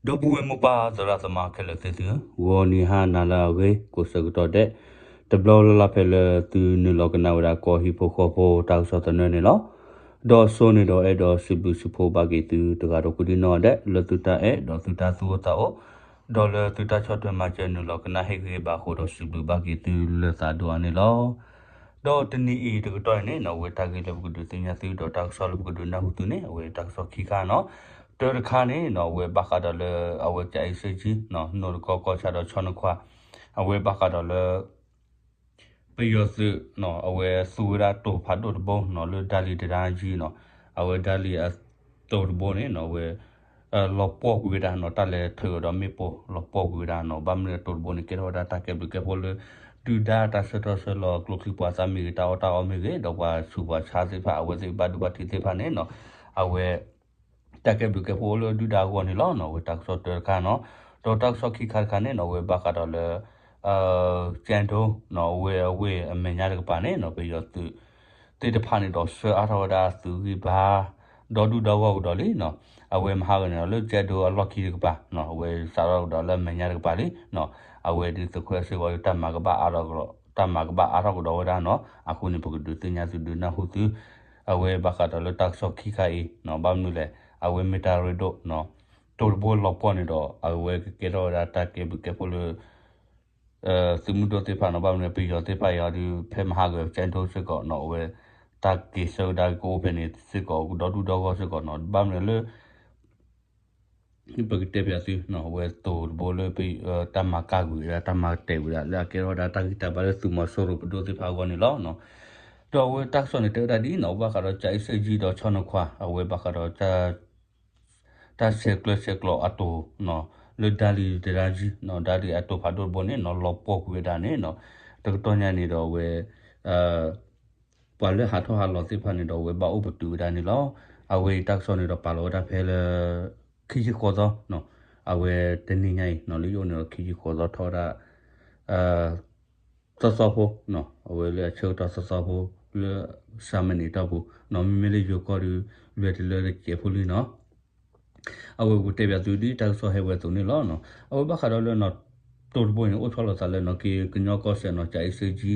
ဒီပုၢ်ဝဲၢ်မိၢ်ပၢ်သရၣ်သမါခဲလၢာ်သ့ၣ်သုဧၢ, ဂီၤနံၤဟါနၤလၢအဂ့ၤ ကိးဆၢကတီၢ်ဒဲး တဘျီလၢ်လၢ်ဖဲလၢသုနုာ်လီၤကနၣ်ဝဲဒၣ်ကီၢ်ဟံၣ်ဖိဃီဖိတၢ်ကစီၣ်သနၢၣ်န့ၣ်လီၤ. ဒီးစိန့ၣ်ဒီးအဲၣ်ဒိးစံးဘျုးစံးဖှိၣ်ဘၣ်က့ၤသုတဂၤဒီးကိးဒံနီၢ်ဒဲး လၢသုတၢ်အဲၣ်ဒီးသုတၢ်သူၣ်အိၣ်သးအိၣ် ဒီးလၢသုတၢ်ဆီၣ်ထွဲမၤစၢၤနုာ်လီၤကနၣ်ဟ့ၣ်ဂံၢ်ဟ့ၣ်ဘါအဃိဒီးစံးဘျုးဘၣ်က့ၤသုလၢသးဒိၣ်အါန့ၣ်လီၤ. ဒီးတနံၤအံၤတကတီၢ်အံၤန့ၣ်နီၣ် အဝဲတၢ်ဂ့ၢ်လၢပကဒုးသ့ၣ်ညါသုဒီးတၢ်ကစီၣ်လၢပကဒုးနၢ်ဟူသုန့ၣ် အဝဲတၢ်ကစီၣ်ခံခါနီၣ်, တၢတခါန့ၣ်နီၣ် အဝဲဘၣ်ဃးဒီးလၢ အဝဲကၠၤအ့စ့ကၠံ နီၣ်တကီကီၢ်ဆၣ်ဒီးဆီနခွါ အဝဲဘၣ်ဃးဒီးလၢ ပယီၤသုးနီၣ် အဝဲသူဝဲဒၣ်တိၤဖးဒိၣ်တဘိနီၣ် လၢဒါလံၤတဒါကၠံနီၣ်, အဝဲဒါလံၤအတိၤတဘိန့ၣ်နီၣ် အဝဲ လီၤပှီၢ်ကွံာ်ဝဲဒၣ်နီၣ် တၢ်လဲၤထုးဒီးမ့ၣ်ပိၢ်လီၤပှီၢ်ကွံာ်ဝဲဒၣ်နီၣ်, ဘၣ်မနုၤအတိၤတဘိန့ၣ် ကဲထီၣ်ဝဲဒၣ်တၢ်ကဲဘျုးကဲဖှိၣ်လၢ ဒုၣ်ဒါတၢ်ဆၢထၢၣ်ဆၢလီၤကျိချံပှၤသးမ့ၢ်ဂ့ၤ တၢ်အီၣ်တၢ်အီမ့ၢ်ဂ့ၤ ဒီးပှၤဆူးပှၤဆါသ့ၣ်တဖၣ် အဝဲသ့ၣ်ဘၣ်ဒိဘၣ်ထံးသ့ၣ်တဖၣ်န့ၣ်နီၣ်, အဝဲ တၢ်ကဲဘျုးကဲဖှိၣ်အိၣ်လၢဒုၣ်ဒါအဂီၢ်န့ၣ်လီၤနီၣ်, အဝဲတၢ်ကစီၣ်တၢတခါနီၣ်, ဒီးတၢ်ကစီၣ်ခံခါတခါန့ၣ်နီၣ် အဝဲဘၣ်ဃးဒီးလၢ ကၠဲဒိနီၣ် အဝဲအဝ့ၢ်အမဲာ်ညါတကပၤန့ၣ်နီၣ် ပယီၤသုး သ့ၣ်တဖၣ်န့ၣ်ဒီးဆှၢအါထီၣ်ဝဲဒၣ်သုးဂံၢ်ဘါ ဒီဒူၣ်ဒီဂီၢ်ကဒီးလံနီၣ်, အဝဲမဟါဂၤန့ၣ်ဒီးလၢကၠဲဒိအလီၢ်ခံတကပၤနီၣ် အဝဲစးထီၣ်ကဒီးလၢအမဲာ်ညါတကပၤလံနီၣ်, အဝဲဒုးသုးခွဲးစ့ၢ်ကီး တၢ်မၤကဘၣ်အါထီၣ်ကဒီး တၢ်မၤကဘၣ်အါထီၣ်ကဒီးဝဲဒၣ်နီၣ်, အဃိန့ၣ် ပကဒုးသ့ၣ်ညါသုဒုးနၢ်ဟူသု အဝဲဘၣ်ဃးဒီးလၢတၢ်ကစီၣ်ခံခါအံၤနီၣ်, ဘၣ်မနုၤလဲၣ် အဝဲမ့ၢ်တၢ်ရ့ဒိၣ်နီၣ်, တိၤတဘိလီၤပှီၢ်န့ၣ်ဒီး အဝဲကကဲထီၣ်ဝဲဒၣ်တၢ်ကဲဘျုးကဲဖှိၣ်လၢ သုးမုၢ်ဒိၣ်သ့ၣ်တဖၣ်နီၣ်, ဘၣ်မနုၤပယီၤသ့ၣ်တဖၣ်အံၤဒီး ဖဲမဟါဂၤကၠဲဒိစ့ၢ်ကီးနီၣ် အဝဲ တၢ်က့ၤဆၢကဒါကအိၣ်ဖဲန့ၣ်စ့ၢ်ကီး ဒီဒူၣ်ဒီဂီၢ်စ့ၢ်ကီးနီၣ်, ဘၣ်မနုၤလၢ ပကတဲပၠးသုနီၣ် အဝဲတိၤတဘိလၢ တၢ်မၤကၢ်ကွံာ်ဝဲဒၣ် တၢ်မၤတဲာ်ဝဲဒၣ် လၢအကဲထီၣ်ဝဲဒၣ်တၢ်ဂံၢ်တၢ်ဘါလၢသုးမီၤစိရိၤပဒိၣ်သ့ၣ်တဖၣ်အဂီၢ်န့ၣ်လီၤ. ဒီးအဝဲတၢ်ကစီၣ်န့ၣ် တဲဝဲဒၣ်ဒ်နီၣ် ဘၣ်ဃးဒီးကၠၤအ့စ့ကၠံဒီးဆီနခွါ အဝဲဘၣ်ဃးဒီး တၢ်ဆဲးကျၢဆဲးကျိးအတိၤနီၣ် လၢဒါလံၤတဒါကၠံနီၣ် ဒါလံၤအတိၤဖးဒိၣ်တဘိန့ၣ်နီၣ် လီၤပှီၢ်ကွံာ်ဝဲဒၣ်န့ၣ်နီၣ်, တကတီၢ်ညါန့ၣ်ဒီးအဝဲ ပှၤလၢဟးထီၣ်ဟးလီၤသ့ၣ်တဖၣ်န့ၣ်ဒီး အဝဲဘၣ်အိၣ်ပတုာ်ဝဲဒၣ်န့ၣ်လီၤ. အဝဲအံၤတၢ်ကစီၣ်န့ၣ်ဒီးပာ်လီၤဝဲဒၣ်ဖဲလၢ ခံဆံဃိးသီနီၣ်, အဝဲတနံၤညါအံၤနီၣ် လၢယအိၣ်န့ၣ်ဒီး ခံဆံဃိးသီထီၣ်ဝဲဒၣ် သီသီဖိနီၣ်, အဝဲလၢအဆၢကတီၢ်သီသီဖိ လၢ ဆၢမနံၤတီၢ်ပူၤနီၣ်, မ့မ့ၢ်လၢယိၤကီၢ်ဒီး လွဲၢ်တလၢတစဲးဖိလံနီၣ်, အဝဲပကတဲပၠးသုဒ်တၢ်ကစီၣ်ဟဲဝဲအသိးန့ၣ်လီၤ. အဝဲဘၣ်ဃးဒီးလၢနီၣ် တိၤတဘိန့ၣ် အိၣ်ဆီလီၤသးလၢနီၣ် က့ၤကညီကီၢ်စဲၣ်နီၣ် ကၠၤအ့စ့ကၠံ,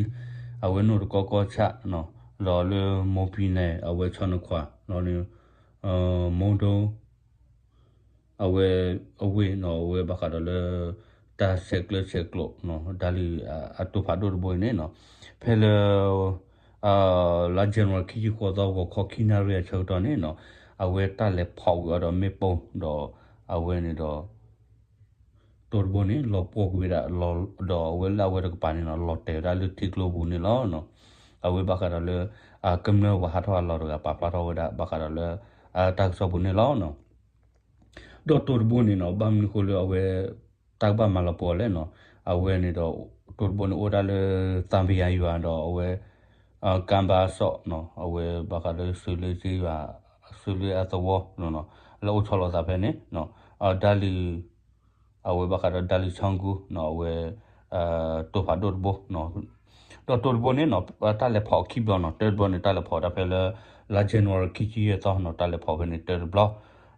အဝဲနိၣ်တကီကီၢ်ဆၣ်နီၣ်, ဒီးလၢမိၢ်ပံၤနဲၣ် အဝဲဆီနခွါနီၣ် မိၢ်ဒိ အဝဲ အဝ့ၢ်နီၣ် အဝဲဘၣ်ဃးဒီးလၢ တၢ်ဆဲးကျၢဆဲးကျိးနီၣ် ဒါလံၤအတိၤဖးဒိၣ်တဘိအံၤန့ၣ်နီၣ်, ဖဲလၢ လါ January ခံဆံဃိးသီ ဂီၤခီခံနၣ်ရံၣ်အဆၢကတီၢ်န့ၣ်နီၣ်, အဝဲတၢ်လဲၤဖီးကွံာ်အီၤဒီးမ့ၣ်ပိၢ်ဒီး အဝဲန့ၣ်ဒီး တိၤတဘိန့ၣ် လီၤပှီၢ်ကွံာ်ဝဲဒၣ် ဒီးအဝဲလၢအဝဲတကပၤန့ၣ်နီၣ် လီၤတဲာ်ဝဲဒၣ်လၢထံကျိပူၤန့ၣ်လီၤ. အဝဲဘၣ်ဃးဒီးလၢ ကမျၢၢ်ပှၤဟးထီၣ်ဟးလီၤတဂၤပာ်ဖျါထီၣ်ဝဲဒၣ် ဘၣ်ဃးဒီးလၢ တၢ်ကစီၣ်ပူၤန့ၣ်လီၤ. ဒီးတိၤတဘိန့ၣ်နီၣ် ဘၣ်မနုၤအဃိလၢအဝဲ တၢ်ကဘၣ်မၤလီၤပှီၢ်လဲၣ်နီၣ်, အဝဲန့ၣ်ဒီး တိၤတဘိန့ၣ် အိၣ်ဝဲဒၣ်လၢ သံဘယၤယွၤဒီးအဝဲ ကၣ်ဘါစီၣ်နီၣ်, အဝဲဘၣ်ဃးလၢ စၢလ့ကၠ့ယွၤ စၢလ့အသဝီ လၢအိၣ်ဆီလီၤသးဖဲန့ၣ် ဒါလံၤ အဝဲဘၣ်ဃးဒီးဒါလံၤဆီကူနီၣ် အဝဲ တိၤဖးဒိၣ်တဘိ ဒီးတိၤတဘိန့ၣ်နီၣ် တၢ်လဲၤဖီးခံဘျီနီၣ်, တၢတဘျီန့ၣ် တၢ်လဲၤဖီးဒၣ်ဖဲလၢ လါ January ခံဆံယဲၢ်သီနီၣ် တၢ်လဲၤဖီးဖဲန့ၣ်တၢတဘျီ,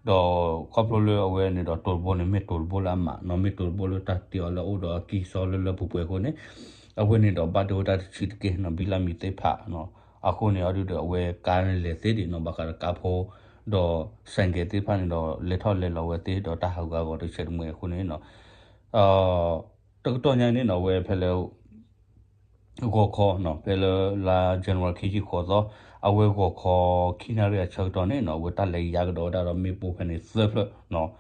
ဒီးခီဖျိလၢအဝဲန့ၣ်ဒီးတိၤတဘိန့ၣ် မ့ၢ်တိၤတဘိလၢအမးနီၣ်, မ့ၢ်တိၤတဘိလၢတၢ်တ့အီၤလၢအအိၣ်ဒီးအကံၢ်စီလၢလၢပှဲၤပှဲၤအဃိန့ၣ် အဝဲန့ၣ်ဒီးဘၣ်ဒိဝဲဒၣ်တဆံးတက့ၢ်နီၣ်, ဘံလၢမံၤသ့ၣ်တဖၣ်နီၣ်, အဃိန့ၣ်အဒုဒီးအဝဲကါန့ၣ်လဲၤသ့ဒံးနီၣ်, ဘၣ်ဃးဒီးကါဖိ ဒီး ဆိုင်ကယ် သ့ၣ်တဖၣ်န့ၣ်ဒီး လဲၤထီၣ်လဲၤလီၤဝဲသ့ဒီးတၢ်ဟးဂူာ်ဟးဂီၤတဆဲးတမှဲၤအဃိန့ၣ်နီၣ် တကတီၢ်ညါန့ၣ်နီၣ် အဝဲဖဲလၢ ဂီၤခီနီၣ် ဖဲလၢလါ January ခံဆံဃိးသီ အဝဲဂီၤခီ ခံနၣ်ရံၣ်အဆၢကတီၢ်န့ၣ်နီၣ် အဝဲတၢ်လဲၤယါကဒီးဝဲဒၣ်ဒီးမ့ၣ်ပိၢ်ဖဲန့ၣ်သၢဖျၢၣ်နီၣ်,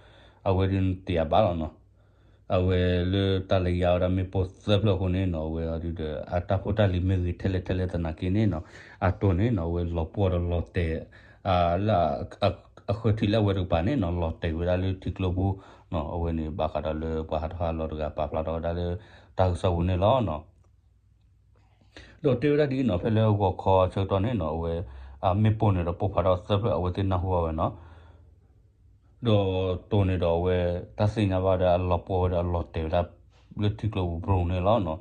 အဝဲဒုးတ့ၢ်အဘၣ်လီၤနီၣ်, အဝဲလၢတၢ်လဲၤယါဝဲဒၣ်မ့ၣ်ပိၢ်သၢဖျၢၣ်အဃိန့ၣ်နီၣ် အဝဲအဒုဒီး အတၢ်ဖိတၢ်လံၤမ့ၢ်ဂ့ၤထဲလဲၣ်ထဲလဲၣ်သနာ်က့န့ၣ်နီၣ် အတိၤန့ၣ်နီၣ် အဝဲလီၤပှီၢ်ဒီးလီၤတဲာ် လၢ အဃၢၤထံးလၢအဝဲတကပၤန့ၣ်နီၣ် လီၤတဲာ်ဝဲဒၣ်လၢထံကျိပူၤနီၣ်, အဝဲန့ၣ်ဘၣ်ဃးဒီးလၢပှၤဟးထီၣ်ဟးလီၤတဂၤပာ်ဖျါထီၣ်ဝဲဒၣ်လၢ တၢ်ကစီၣ်ပူၤန့ၣ်လီၤနီၣ်. ဒီးတဲဝဲဒၣ်ဒ်အံၤနီၣ် ဖဲလၢဂီၤခီဆၢကတီၢ်န့ၣ်နီၣ် အဝဲ မ့ၣ်ပိၢ်န့ၣ်ဒီးပိၢ်ဖးထီၣ်သၢဖျၢၣ် အဝဲသ့ၣ်နၢ်ဟူဘၣ်ဝဲနီၣ်, ဒီးတိၤန့ၣ်ဒီးအဝဲ တၢ်သ့ၣ်ညါဘၣ်ဒီးအလီၤပှီၢ်ဝဲဒီးအလီၤတဲာ်ဝဲဒၣ် လၢထံကျိပူၤဘြူၤန့ၣ်လီၤနီၣ်,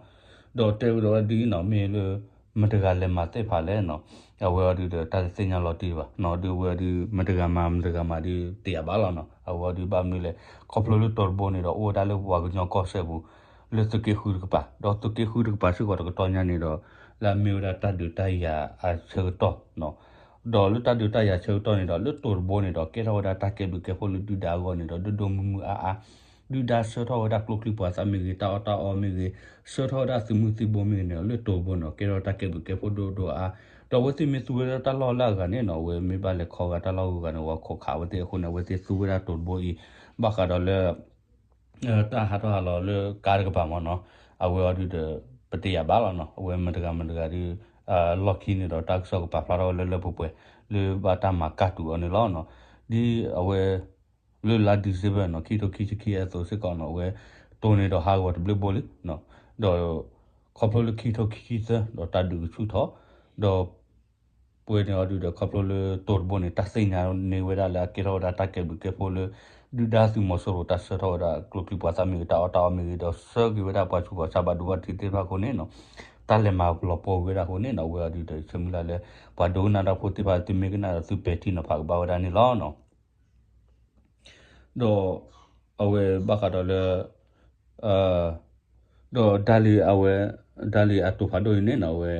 ဒီးတဲဝဲဒၣ်ဒ်အံၤနီၣ် မ့ၢ်လၢ မတဂၤလဲၤမၤသ့ၣ်ဖးလဲၣ်နီၤ, အဝဲအီၤဒုးဒီးတၢ်တသ့ၣ်ညါလီၤတံၢ်ဘၣ်နီၤ, ဒုးအဝဲအီၤဒုး မတဂၤမၤမတဂၤမၤဒုးတယာ်ဘၣ်လီၤနီၤ, အဝဲအီၤဒုးဘၣ်မနုၤလဲၣ် ခီဖျိလၢတိၤတဘိန့ၣ်ဒီး အိၣ်ဝဲဒၣ်လၢပှၤကညီကီၢ်စဲၣ်ပူၤ လၢသုးက့ဃုတကပၤ, ဒီးသုးက့ဃုတကပၤစ့ၢ်ကီးတကတီၢ်ညါန့ၣ်ဒီး လၢအမ့ၢ်ဝဲဒၣ်တၢ်ဒုးတၢ်ယၤအဆၢကတီၢ်နီၤ, ဒီးလၢတၢ်ဒုးတၢ်ယၤဆၢကတီၢ်န့ၣ်ဒီး လၢတိၤတဘိန့ၣ်ဒီး ကဲထီၣ်ဝဲဒၣ်တၢ်ကဲဘျုးကဲဖှိၣ်လၢဒုၣ်ဒါအဂီၢ်န့ၣ်ဒီး ဒိၣ်ဒိၣ်မုၢ်မုၢ်အါအါ ဒုၣ်ဒါဆှၢထီၣ်ဝဲဒၣ်ကျိချံပှၤသၣ်မ့ၢ်ဂ့ၤ, တၢ်အီၣ်တၢ်အီမ့ၢ်ဂ့ၤ, ဆှၢထီၣ်ဝဲဒၣ်သုးမုၢ်သံၣ်ဘိမ့ၢ်ဂ့ၤန့ၣ် လၢတိၤတဘိန့ၣ်ဒီး ကဲထီၣ်တၢ်ကဲဘျုးကဲဖှိၣ်ဒိၣ်ဒိၣ်အါအါ, ဒီးအဝဲသ့ၣ်မ့ၢ်သူဝဲဒၣ်တၢ်လီၢ်လၢအဂၤန့ၣ်နီၤ, အဝဲမ့ၢ်ဘၣ်လဲၤခီဂာ်တၢ်လီၢ်ဂုၤဂၤန့ၣ် ဝဲခိးခးအဝဲသ့ၣ်အဃိန့ၣ် အဝဲသ့ၣ်သူဝဲဒၣ်တိၤတဘိအံၤ ဘၣ်ဃးဒီးလၢ တၢ်ဟးထီၣ်ဟးလီၤလၢကါတကပၤမ့ၢ်နီၤ, အဝဲအီၤဒုးဒီး ပတယာ်ဘၣ်လီၤနီၤ, အဝဲမတဂၤမတဂၤဒုး လီၢ်ခံန့ၣ်ဒီးတၢ်ကစီၣ်ကပာ်ဖျါထီၣ်ဝဲလၢလၢပှဲၤပှဲၤ လၢဘၣ်တၢ်မၤကၢ်တုၤအီၤန့ၣ်လီၤနီၤ, ဒ်အဝဲ လၢလါ December နီၤ ခံထိခံဆံခံအသိးစ့ၢ်ကီးနီၤ အဝဲ တိၤန့ၣ်ဒီးဟးဂီၤတဘျုးဘိလံနီၤ, ဒီး ခီဖျိလၢခံထိခံဆံသၢ ဒီးတၢ်ဒုးကဆူၣ်ထီၣ်, ဒီး ပဝဲန့ၣ်အီၤဒုးဒီး ခီဖျိလၢတိၤတဘိန့ၣ် တၢ်သ့ၣ်ညါန့ၢ်ဝဲဒၣ်လၢအကဲထီၣ်ဝဲဒၣ်တၢ်ကဲဘျုးကဲဖှိၣ်လၢ ဒုၣ်ဒါသုးမီၤစိရိၤ တၢ်ဆှၢထီၣ်ဝဲဒၣ်ကျိချံပှၤသၣ်မ့ၢ်ဂ့ၤ တၢ်အီၣ်တၢ်အီမ့ၢ်ဂ့ၤ ဒီးဆှၢက့ၤဝဲဒၣ်ပှၤဆူးပှၤဆါဘၣ်ဒိဘၣ်ထံးသ့ၣ်တဖၣ်အဃိန့ၣ်နီၤ, တၢ်လဲၤမၤလီၤပှီၢ်ကွံာ်ဝဲဒၣ်အဃိန့ၣ်နီၤ အဝဲအီၤဒုးဒီး ဆၢမုၢ်လၢ်လၢ ပှၤဒိကနၣ်တၢ်ဖိသ့ၣ်တဖၣ် သုမ့ၢ်ကနၣ်ဒီးသုပဲာ်ထံနီၤဖးကဘၣ်ဝဲဒၣ်န့ၣ်လီၤနီၤ. ဒီး အဝဲဘၣ်ဃးဒီးလၢ ဒီးဒၣ်လံအဝဲ ဒၣ်လံအတိၤဖးဒိၣ်အံၤန့ၣ်နီၤ အဝဲ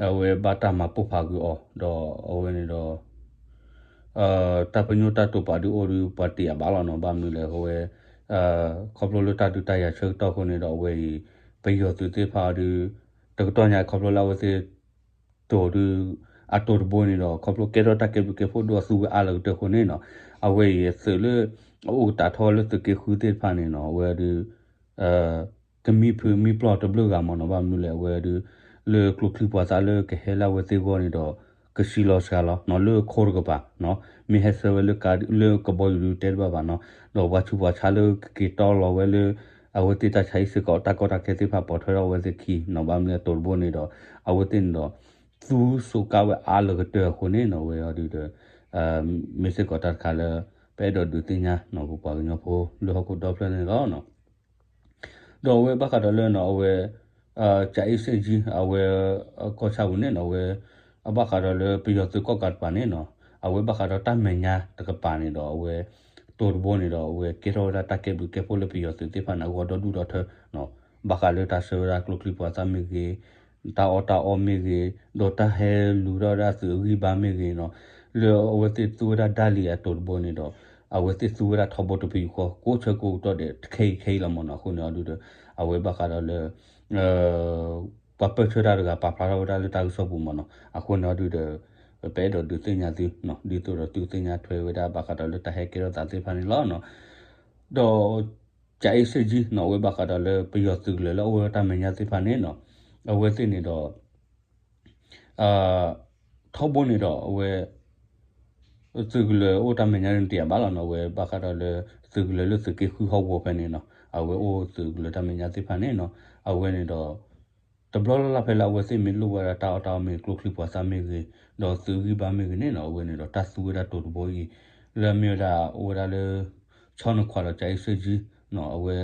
အဝဲဘၣ်တၢ်မၤပိၢ်ဖးကွံာ်အီၤ ဒီးအဝဲန့ၣ်ဒီး တၢ်ပညိၣ်တၢ်တိာ်ပာ်ဒုးအိၣ်ဒုး ပှၤတယာ်ဘၣ်လီၤနီၤ, ဘၣ်မနုၤလဲၣ် အဝဲ ခီဖျိလၢတၢ်ဒုးတၢ်ယၤဆၢကတီၢ်အဃိန့ၣ်ဒီး အဝဲအံၤ ပယီၤသုးသ့ၣ်တဖၣ်အီၤဒုး တကတီၢ်ညါခီဖျိလၢအဝဲသ့ၣ် တိၤဒုး အတိၤတဘိန့ၣ်ဒီး ခီဖျိကဲထီၣ်တၢ်ကဲဘျုးကဲဖှိၣ်ဒိၣ်အသူဝဲအါလၢကတၢၢ်အဃိန့ၣ်နီၤ, အဝဲအံၤသုးလၢ အအိၣ်ကတးထီၣ်လၢသုးက့ဃုသ့ၣ်တဖၣ်န့ၣ်နီၤ အဝဲဒုး ကမံဖုးမံပျီၢ်တဘျုးဂၤမ့ၢ်နီၤ, ဘၣ်မနုၤလဲၣ် အဝဲဒုး လၢကျိချံပှၤသၣ်လၢကဟဲလၢအဝဲသ့ၣ်အဂီၢ်န့ၣ်ဒီး ကဆံးလီၤစှၤလီၤနီၤ လၢခိတကပၤနီၤ, မ့ၢ်ဟဲဆှၢဝဲလၢကါ လၢကဘီယူၤဒုးတဲတဘၣ်ဘၣ်နီၤ, ဒီးပှၤဆူးပှၤဆါလၢကက့ၤတီလီၤဝဲလၢ အဝဲသ့ၣ်တၢ်ဆါဟံၣ်စ့ၢ်ကီး တၢ်ကီတၢ်ခဲသ့ၣ်တဖၣ်ပိာ်ထွဲထီၣ်အဝဲသ့ၣ်ခံနီၤ, ဘၣ်မနုၤလဲၣ် တိၤတဘိန့ၣ်ဒီး အဝဲသ့ၣ်န့ၣ်ဒီး သူစိးကါဝဲအါလၢကတၢၢ်အဃိန့ၣ်နီၤ အဝဲအီၤဒုးဒီး မ့ၢ်စ့ၢ်ကီးတၢ်တခါလၢ ပအဲၣ်ဒိးဒုးသ့ၣ်ညါနီၤ ပပှၤကညီဖိလၢဟီၣ်ခိၣ်ဒီဖျၢၣ်န့ၣ်လီၤ. ဒီးအဝဲဘၣ်ဃးဒီးလၢနီၤ အဝဲ ကၠၤအ့စ့ၣ်ကၠံ အဝဲ ကီၢ်ဆၣ်ပူၤန့ၣ်နီၤ အဝဲ အဘၣ်ဃးဒီးလၢပယီၤသုးကီၣ်ကးတကပၤန့ၣ်နီၤ အဝဲဘၣ်ဃးဒီးတၢ်မဲာ်ညါတကပၤန့ၣ်ဒီး အဝဲ တိၤတဘိန့ၣ်ဒီး အဝဲကဲထီၣ်ဝဲဒၣ်တၢ်ကဲဘျုးကဲဖှိၣ်လၢပယီၤသုးသ့ၣ်တဖၣ်န့ၣ် အဂီၢ်ဒီဒူၣ်ဒီထၢနီၤ, ဘၣ်ဃးလၢတၢ်ဆှၢဝဲဒၣ်ကျိချံပှၤသၣ်မ့ၢ်ဂ့ၤ တၢ်အီၣ်တၢ်အီမ့ၢ်ဂ့ၤ ဒီးတၢ်ဟဲလူၤထီၣ်ဝဲဒၣ်သုးအဂံၢ်ဘါမ့ၢ်ဂ့ၤနီၤ, လၢအဝဲသ့ၣ်သူဝဲဒၣ်ဒၣ်လံအတိၤတဘိန့ၣ်ဒီး အဝဲသ့ၣ်သူဝဲဒၣ်ထီဘိတပယူာ်ဃီ ကိးဆၢကိးကတီၢ်ဒဲး ခဲအံၤခဲအံၤလီၤမ့ၢ်နီၤ, အဃိန့ၣ်အီၤဒုးဒီး အဝဲဘၣ်ဃးဒီးလၢ ပှၤပၢၢ်ဆၢတၢ်တဂၤပာ်ဖျါထီၣ်ဝဲဒၣ်လၢတၢ်ကစီၣ်ပူၤမ့ၢ်နီၤ, အဃိန့ၣ်အီၤဒုးဒီး ပအဲၣ်ဒိးဒုးသ့ၣ်ညါသု ဒ်သိးဒီးသုသ့ၣ်ညါထွဲဝဲဒၣ်ဘၣ်ဃးဒီးလၢတၢ်ဟဲကဲထီၣ်သးသ့ၣ်တဖၣ်န့ၣ်လီၤ. ဒီး ကၠၤအ့စ့ၣ်ကၠံနီၤ အဝဲဘၣ်ဃးဒီးလၢပယီၤသုးကလၢၤလၢအအိၣ်ဝဲတၢ်မဲာ်ညါသ့ၣ်တဖၣ်န့ၣ်နီၤ, အဝဲသ့ၣ်န့ၣ်ဒီး ထီဘိန့ၣ်ဒီးအဝဲ သုးကလၢၤအိၣ်တၢ်မဲာ်ညါန့ၣ်တယာ်ဘၣ်လီၤနီၤ, အဝဲဘၣ်ဃးဒီးလၢ သုးကလၢၤလၢသုးက့ဃုဟီၣ်ကဝီၤဖဲန့ၣ်နီၤ, အဝဲအိၣ်သုးကလၢၤတၢ်မဲာ်ညါသ့ၣ်တဖၣ်န့ၣ်နီၤ, အဝဲန့ၣ်ဒီး တဘျီလၢ်လၢ်ဖဲလၢအဝဲသ့ၣ်မ့ၢ်လိၣ်ဝဲဒၣ်တၢ်အီၣ်တၢ်အီမ့ၢ်ဂ့ၤ ကျိချံပှၤသၣ်မ့ၢ်ဂ့ၤ ဒီးသုးဂံၢ်ဘါမ့ၢ်ဂ့ၤန့ၣ်နီၤ, အဝဲန့ၣ်ဒီးတၢ်သူဝဲဒၣ်တိၤတဘိအံၤ လၢအမ့ၢ်ဝဲဒၣ်အိၣ်ဝဲဒၣ်လၢ ဆီနခွးဒီးကၠၤအ့စ့ၣ်ကၠံနီၤ, အဝဲ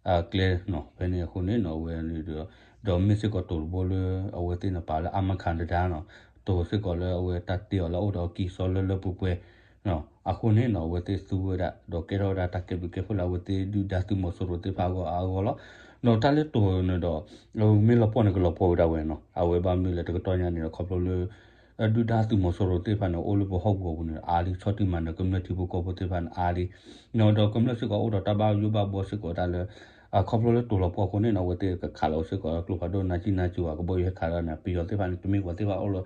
အကျဲနီၤ ဖဲန့ၣ်အဃိန့ၣ်နီၤ အဝဲ ဒီးမ့ၢ်စ့ၢ်ကီးတိၤတဘိလၢ အဝဲသ့ၣ်န့ၣ်ပာ်လၢ အမခၣ်တဒါနီၤ, တိၤစ့ၢ်ကီးလၢအဝဲတၢ်တ့အီၤလၢအအိၣ်ဒီးအကံၢ်စီလၢလၢပှဲၤပှဲၤ အဃိန့ၣ်နီၤ အဝဲသ့ၣ်သူဝဲဒၣ် ဒီးကဲထီၣ်ဝဲဒၣ်တၢ်ကဲဘျုးကဲဖှိၣ်လၢအဝဲသ့ၣ်ဒုၣ်ဒါသုးမီၤစိရိၤသ့ၣ်တဖၣ်အဂီၢ်အါအါဂီၢ်လီၤ. ဒီးတၢ်လၢတိၤန့ၣ်ဒီး မ့ၢ်လီၤပှီၢ်န့ၣ်ကလီၤပှီၢ်ဝဲဒၣ်ဝဲနီၤ, အဝဲဘၣ်မနုၤလဲၣ်တကတီၢ်ညါန့ၣ်ဒီး ခီဖျိလၢ ဒုၣ်ဒါသုးမီၤစိရိၤသ့ၣ်တဖၣ်န့ၣ် အိၣ်လၢပဟီၣ်ကဝီၤပူၤန့ၣ် အါလံ ဆီၣ်တံၢ်မၤနၢၤကမျၢၢ်ထံဖိကီၢ်ဖိသ့ၣ်တဖၣ်န့ၣ် အါလံ ဒီးကမျၢၢ်စ့ၢ်ကီးအိၣ်ဒီးတၢ်ဘၣ်ယိၣ်ဘၣ်ဘှီစ့ၢ်ကီးဝဲဒၣ်လၢ ခီဖျိလၢတိၤလီၤပှီၢ်အဃိန့ၣ်နီၤ အဝဲသ့ၣ်ကခးလီၤစ့ၢ်ကီးကျိဖးဒိၣ်နါစံၣ်နါစူၤ အကဘီယူၤဟဲခးဒီးန့ၣ် ပယီၤသ့ၣ်တဖၣ်န့ၣ် တမ့ၢ်ပှၤသ့ၣ်တဖၣ်အိၣ်လၢ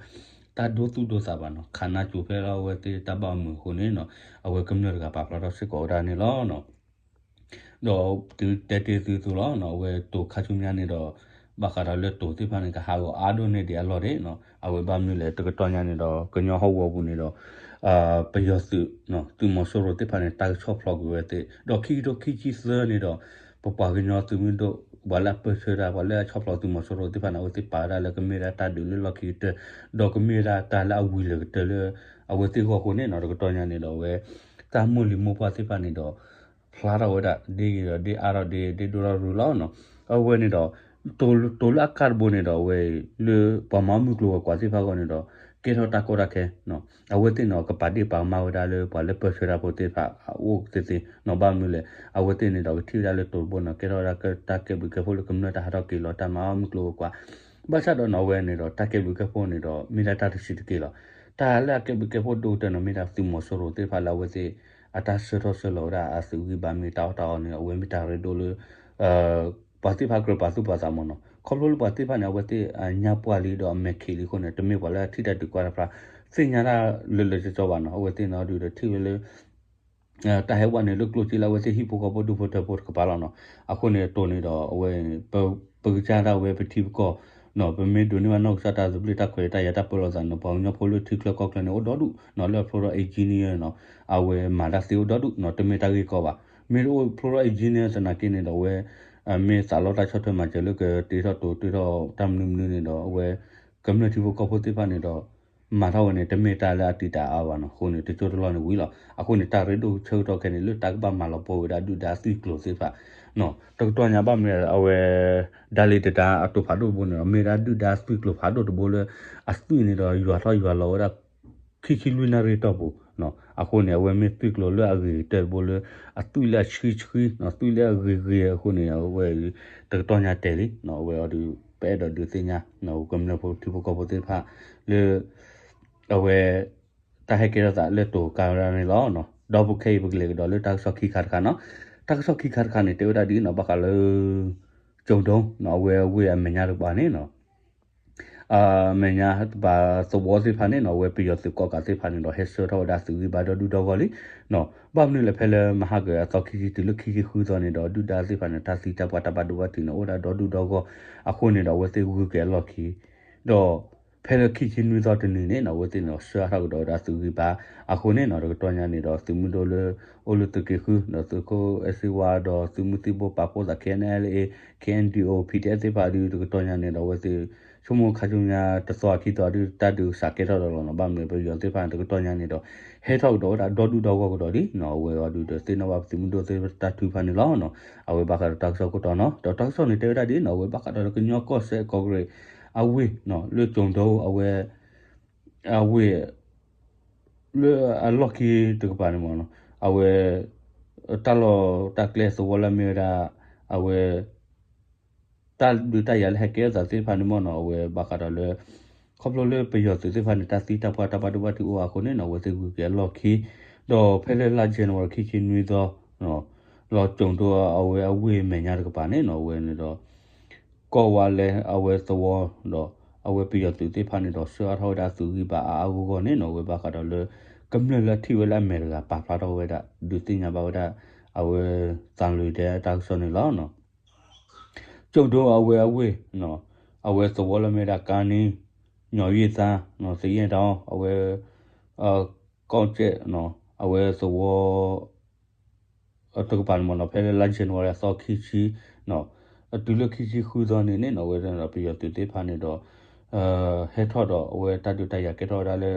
တၢ်ဒိသူၣ်ဒိသးဘၣ်နီၤ, ခးနါစူၤဖဲလၢအဝဲသ့ၣ်တၢ်ဘၣ်အမုာ်အဃိန့ၣ်နီၤ, အဝဲကမျၢၢ်တဂၤပာ်ဖျါထီၣ်စ့ၢ်ကီးဝဲဒၣ်န့ၣ်လီၤ. ဒီးတုၤတဲတ့ၢ်သုသိးလီၤ အဝဲတိၤခါဆူညါန့ၣ်ဒီး ဘၣ်ဃးဒီးလၢတိၤသ့ၣ်တဖၣ်န့ၣ် ကဟးဂီၤအါဒိၣ်န့ၢ်ဒံးအလီၢ်ဒံးနီၤ, အဝဲဘၣ်မနုၤလဲၣ် တကတီၢ်ညါန့ၣ်ဒီး ကညီဟီၣ်ကဝီၤပူၤန့ၣ်ဒီး ပယီၤသုး သုးမီၤစိရိၤသ့ၣ်တဖၣ်န့ၣ် တၢ်ကဆီၣ်ဖျိးကွံာ်ဝဲသ့ၣ် ဒီးခံကထိခံဆံသၢန့ၣ်ဒီး ပပှၤကညီသုးမုၢ်ဒိၣ် ပှၤလၢအပၢၢ်ဆၢတၢ် ပှၤလၢအဆီၣ်ဖျိးသုးမီၤစိရိၤသ့ၣ်တဖၣ်န့ၣ် အဝဲသ့ၣ်ပာ်ဝဲဒၣ်လၢကမ့ၢ်ဝဲဒၣ်တၢ်ဒုးလၢလီၢ်ခံကတၢၢ် ဒီးကမ့ၢ်ဝဲဒၣ်တၢ်လၢအဝံၤလၢာ်ကတၢၢ်လၢ အဝဲသ့ၣ်အဂီၢ်အဃိန့ၣ်နီၤ, တကတီၢ်ညါန့ၣ်ဒီးအဝဲ တၢ်မိၢ်လံၤမိၢ်ပှၢ်သ့ၣ်တဖၣ်န့ၣ်ဒီး ဖျါထီၣ်ဝဲဒၣ် ဒ်ဂ့ၤဒီးဒ်အါထီၣ်ဒ် ဒ်ဒိၣ်ထီၣ်ရူၤလီၤနီၤ, အဝဲန့ၣ်ဒီး တိၤလၢအကါတဘိန့ၣ်ဒီး အဝဲလၢပှၤမၤအီၣ်မုၢ်ကျိၤဝဲၤကွာ်သ့ၣ်တဖၣ်အဂီၢ်န့ၣ်ဒီး ကဲထီၣ်တၢ်ကီတၢ်ခဲ, အဝဲသ့ၣ်န့ၣ် ကပာ်ဒ့ၣ်ပာ်ကမၣ်ဝဲဒၣ်လၢပှၤလၢပၢဆှၢတၢ်ဖိသ့ၣ်တဖၣ်အအိၣ်သ့ၣ်သ့ၣ်နီၤ, ဘၣ်မနုၤလဲၣ်, အဝဲသ့ၣ်န့ၣ်ဒီးကထံၣ်ဝဲဒၣ်လၢတိၤတဘိန့ၣ် ကဲထီၣ်ဝဲဒၣ်တၢ်ကဲဘျုးကဲဖှိၣ်လၢကမျၢၢ်တၢ်ဟးထီၣ်က့ၤလီၤတၢ်မၤအီၣ်မုၢ်ကျိၤဝဲၤကွာ်, ဘၣ်ဆၣ်ဒီးနီၤ အဝဲန့ၣ်ဒီး တၢ်ကဲဘျုးကဲဖှိၣ်န့ၣ်ဒီး မ့ၢ်ဒၣ်တၢ်တဆံးတက့ၢ်လီၤ. တၢ်လၢအကဲဘျုးကဲဖှိၣ်ဒိၣ်ကတၢၢ်န့ၣ် မ့ၢ်ဒၣ်သုးမီၤစိရိၤသ့ၣ်တဖၣ်လၢအဝဲသ့ၣ် အတၢ်ဆှၢထီၣ်ဆှၢလီၤဝဲဒၣ်အသုးဂံၢ်ဘါမ့ၢ်တၢ်အီၣ်တၢ်အီန့ၣ် အဝဲမ့ၢ်တၢ်ရ့ဒိၣ်လၢ ပှၤသ့ၣ်တဖၣ်ကြၢးပာ်သူၣ်ပာ်သးမ့ၢ်နီၤ, ခီဖျိလၢပှၤသ့ၣ်တဖၣ်န့ၣ် အဝဲသ့ၣ်အညါပှၢ်လံဒီးအမဲာ်ခံးလံအဃိန့ၣ် တမ့ၢ်ပှၤလၢအထံၣ်တၢ်ဒုးကွၢ်တဖၣ် သ့ၣ်ညါတၢ်လၢလၢကၠီကၠီဘၣ်နီၤ, အဝဲသ့ၣ်န့ၣ်ဒုးဒီးထံၣ်ဝဲလၢ တၢ်ဟဲဝဲန့ၣ်လၢကျိၣ်စ့လၢအဝဲသ့ၣ်ဟံၣ်ဖိဃီဖိဒူၣ်ဖိထၢဖိတကပၤလီၤနီၤ, အဃိန့ၣ်တိၤန့ၣ်ဒီးအဝဲ ပကစၢ်ဒၣ်ဝဲပထံပကီၢ်နီၤ, ပမ့ၢ်ဒိးန့ၢ်ဘၣ်နီၢ်ကစၢ်တၢ်သဘျ့တၢ်ခွဲးတၢ်ယာ်တၢ်ပၢလီၤသးန့ၣ် ပှၤကညီဖိလၢထံချၢကီၢ်ချၢန့ၣ် အိၣ်ဒီဒူၣ်နီၤ, လၢအဖျိထီၣ် engineer နီၤ, အဝဲမၤတၢ်သ့အိၣ်ဒီဒူၣ်နီၤ, တမ့ၢ်တၢ်ဂ့ၢ်ကီဘၣ်, မ့ၢ်တအိၣ်ဖျိထီၣ် engineer သနာ်က့န့ၣ်ဒီးအဝဲ မ့ၢ်သးလီတၢ်ဆီၣ်ထွဲမၤစၢၤလၢကတ့ထီၣ်တိၤတ့ထီၣ်တၢ်မနုၤမနုၤန့ၣ်ဒီး အဝဲ ကမျၢၢ်ထံဖိကီၢ်ဖိသ့ၣ်တဖၣ်န့ၣ်ဒီး မၤထီၣ်ဝဲန့ၣ် တမ့ၢ်တၢ်လၢအတံာ်တာ်အါဘၣ်နီၤ, အဃိန့ၣ် တကၠိတလီၢ်န့ၣ်ဝံၤလီၤ. အဃိန့ၣ် တၢ်ရ့ဒိၣ်ဆၢကတီၢ်ခဲအံၤန့ၣ် လၢတၢ်ကဘၣ်မၤလီၤပှီၢ်ဝဲဒၣ်ဒုၣ်ဒါအသွံၣ်ကျိၤသ့ၣ်တဖၣ် တကတီၢ်ညါဘၣ်မနုၤ အဝဲ ဒၣ်လၢတဒါအတိၤဖးဒိၣ်တဘိန့ၣ်ဒီး မ့ၢ်ဒၣ်ဒုၣ်ဒါအသွံၣ်ကျိၤဖးဒိၣ်တဘိလၢ အသွံၣ်န့ၣ်ဒီး ယွၤထီၣ်ယွၤလီၤဝဲဒၣ် ခံဆံလွံၢ်နၣ်ရံၣ်တီၢ်ပူၤ, အဃိန့ၣ် အဝဲမ့ၢ်သွံၣ်ကျိၤလၢအဂ့ၤကတၢၢ်တဘိလၢ အသွံၣ်လၢအဆှံဆှံ, သွံၣ်လၢအဂ့ၤဂ့ၤအဃိန့ၣ် အဝဲ တကတီၢ်ညါတဲာ်လံ, အဝဲအီၤဒုး ပအဲၣ်ဒိးဒုးသ့ၣ်ညါ ကမျၢၢ်ဖိထံဖိကီၢ်ဖိသ့ၣ်တဖၣ် လၢ အဝဲ တၢ်ဟဲကဲထီၣ်သးလၢတိၤကါဝဲဒၣ်န့ၣ်လီၤ. ဒီးပခဲအံၤ ပကလဲၤကဒီးလၢတၢ်ကစီၣ်ခံခါတခါနီၤ, တၢ်ကစီၣ်ခံခါတခါန့ၣ် တဲဝဲဒၣ်ဒ်နီၤ ဘၣ်ဃးလၢ ကၠိၤဒိ အဝဲအဝ့ၢ်အမဲာ်ညါတကပၤန့ၣ်နီၤ အမဲာ်ညါတကပၤသဝီသ့ၣ်တဖၣ်န့ၣ်နီၤ အဝဲပယီၤသုးကီၣ်ကးသ့ၣ်တဖၣ်န့ၣ်ဒီး ဟဲဆှၢထီၣ်ဝဲဒၣ်သုးဂံၢ်ဘါဒီဒူၣ်ဒီဂီၢ်လံနီၤ, ဘၣ်မနုၤလဲၣ် ဖဲလၢမဟါကၢၤအသီခံဆံတုၤလၢခံဆံဃုသီန့ၣ်ဒီး ဒုၣ်ဒါသ့ၣ်တဖၣ်န့ၣ် တၢ်သံတၢ်ပှၢ်တၢ်ဘၣ်ဒိဘၣ်ထံးန့ၣ် အိၣ်ဝဲဒၣ်ဒီဒူၣ်ဒီဂီၢ်အဃိန့ၣ်ဒီး အဝဲသ့ၣ်ဂုၤက့ၤအလီၢ်ခံ ဒီး ဖဲလၢခံဆံနွံသီတနံၤန့ၣ်နီၤ အဝဲသ့ၣ်န့ၣ်ဒီး ဆှၢအါထီၣ်ကဒီးဝဲဒၣ်သုးဂံၢ်ဘါအဃိန့ၣ်နီၤ တကတီၢ်ညါန့ၣ်ဒီး သုးမုၢ်ဒိၣ်လၢ အိၣ်လၢသုးက့ဃု ဒီးသုးခိၣ်အဲၣ်စ့ဝါ ဒီးသုးမုၢ်သံၣ်ဘိပာ်ဖှိၣ်သး K N L A, K N D O, P D F သ့ၣ်တဖၣ်ဒုး တကတီၢ်ညါန့ၣ်ဒီး အဝဲသ့ၣ် ဆိကမိၣ်ခါဆူညါတသီအခံသီဒုး တၢ်ဒုးစးကဲထီၣ်ဒီးလီၤနီၤ ဘၣ်မနုၤပယီၤသ့ၣ်တဖၣ်န့ၣ် တကတီၢ်ညါန့ၣ်ဒီး ဟဲထီၣ်ကဒီးဝဲဒၣ်ဒီဒူၣ်ဒီဂီၢ်ကဒီးလံနီၤ အဝဲအီၤဒုးဒီးသ့ၣ်နီၣ်ဘၣ်ပသုးမုၢ်ဒိၣ်သ့ၣ်တဖၣ်တၢ်ထုကဖၣ်န့ၣ်လီၤနီၤ အဝဲဘၣ်ဃးဒီးတၢ်ကစီၣ်ခိၣ်တီနီၤ ဒီးတၢ်ကစီၣ်န့ၣ်တဲဝဲဒၣ်ဒ်နီၤ အဝဲဘၣ်ဃးဒီးလၢကညီကီၢ်စဲၣ်ကီၢ်ကရ့ၣ် အဝ့ၢ်နီၤ လၢကၠိၤဒိ အဝဲ အဝ့ၢ် လၢအလီၢ်ခံတကပၤန့ၣ်မ့ၢ်နီၤ အဝဲ တၢ်လီၢ်တၢ်ကျဲသဝီလၢမ့ၢ်ဝဲဒၣ် အဝဲ တၢ်ဒုးတၢ်ယၤလၢဟဲကဲထီၣ်သးသ့ၣ်တဖၣ်န့ၣ်မ့ၢ်နီၤ အဝဲဘၣ်ဃးဒီးလၢ ခီဖျိလၢပယီၤသုးသ့ၣ်တဖၣ်န့ၣ် တၢ်သံတၢ်ပှၢ်တၢ်ဘၣ်ဒိဘၣ်ထံးအိၣ်အဃိန့ၣ်နီၤ အဝဲသ့ၣ်ဂုၤက့ၤအလီၢ်ခံ ဒီးဖဲလၢလါ January ခံဆံနွံသီ လီၤကၠိၤဒိအဝဲအဝ့ၢ်မဲာ်ညါတကပၤန့ၣ်နီၤ အဝဲန့ၣ်ဒီး ကီၢ်ဝါလဲအဝဲသဝီဒီး အဝဲပယီၤသုးသ့ၣ်တဖၣ်န့ၣ်ဒီး ဆှၢအါထီၣ်ဝဲဒၣ်သုးဂံၢ်ဘါအါအါဂီၢ်ဂီၢ်န့ၣ်နီၤ အဝဲဘၣ်ဃးဒီးလၢ ကမျၢၢ်လၢအထံၣ်ဝဲလၢအမဲာ်တဂၤ ပာ်ဖျါထီၣ်ဝဲဒၣ် ဒုးသ့ၣ်ညါဘၣ်ဝဲဒၣ် အဝဲသးလွံၢ်ဒဲတၢ်ကစီၣ်န့ၣ်လီၤ. ကၠိၤဒိအဝဲအဝ့ၢ် အဝဲသဝီလၢမ့ၢ်ဒၣ်ကါနံ ညီၤယ့ၣ်သါ သယဲၢ်တီ အဝဲ ကီၢ်ကၠဲၣ် အဝဲသဝီ တကပၤန့ၣ်မ့ၢ်နီၤ ဖဲလၢလါ January အသီခံဆံ တုၤလၢခံဆံဃုသီန့ၣ်န့ၣ်နီၤ အဝဲဒၣ်ပယီၤသုးသ့ၣ်တဖၣ်န့ၣ်ဒီး ဟဲထီၣ်ဒီးအဝဲတၢ်ဒုးတၢ်ယၤကဲထီၣ်ဝဲဒၣ်လၢ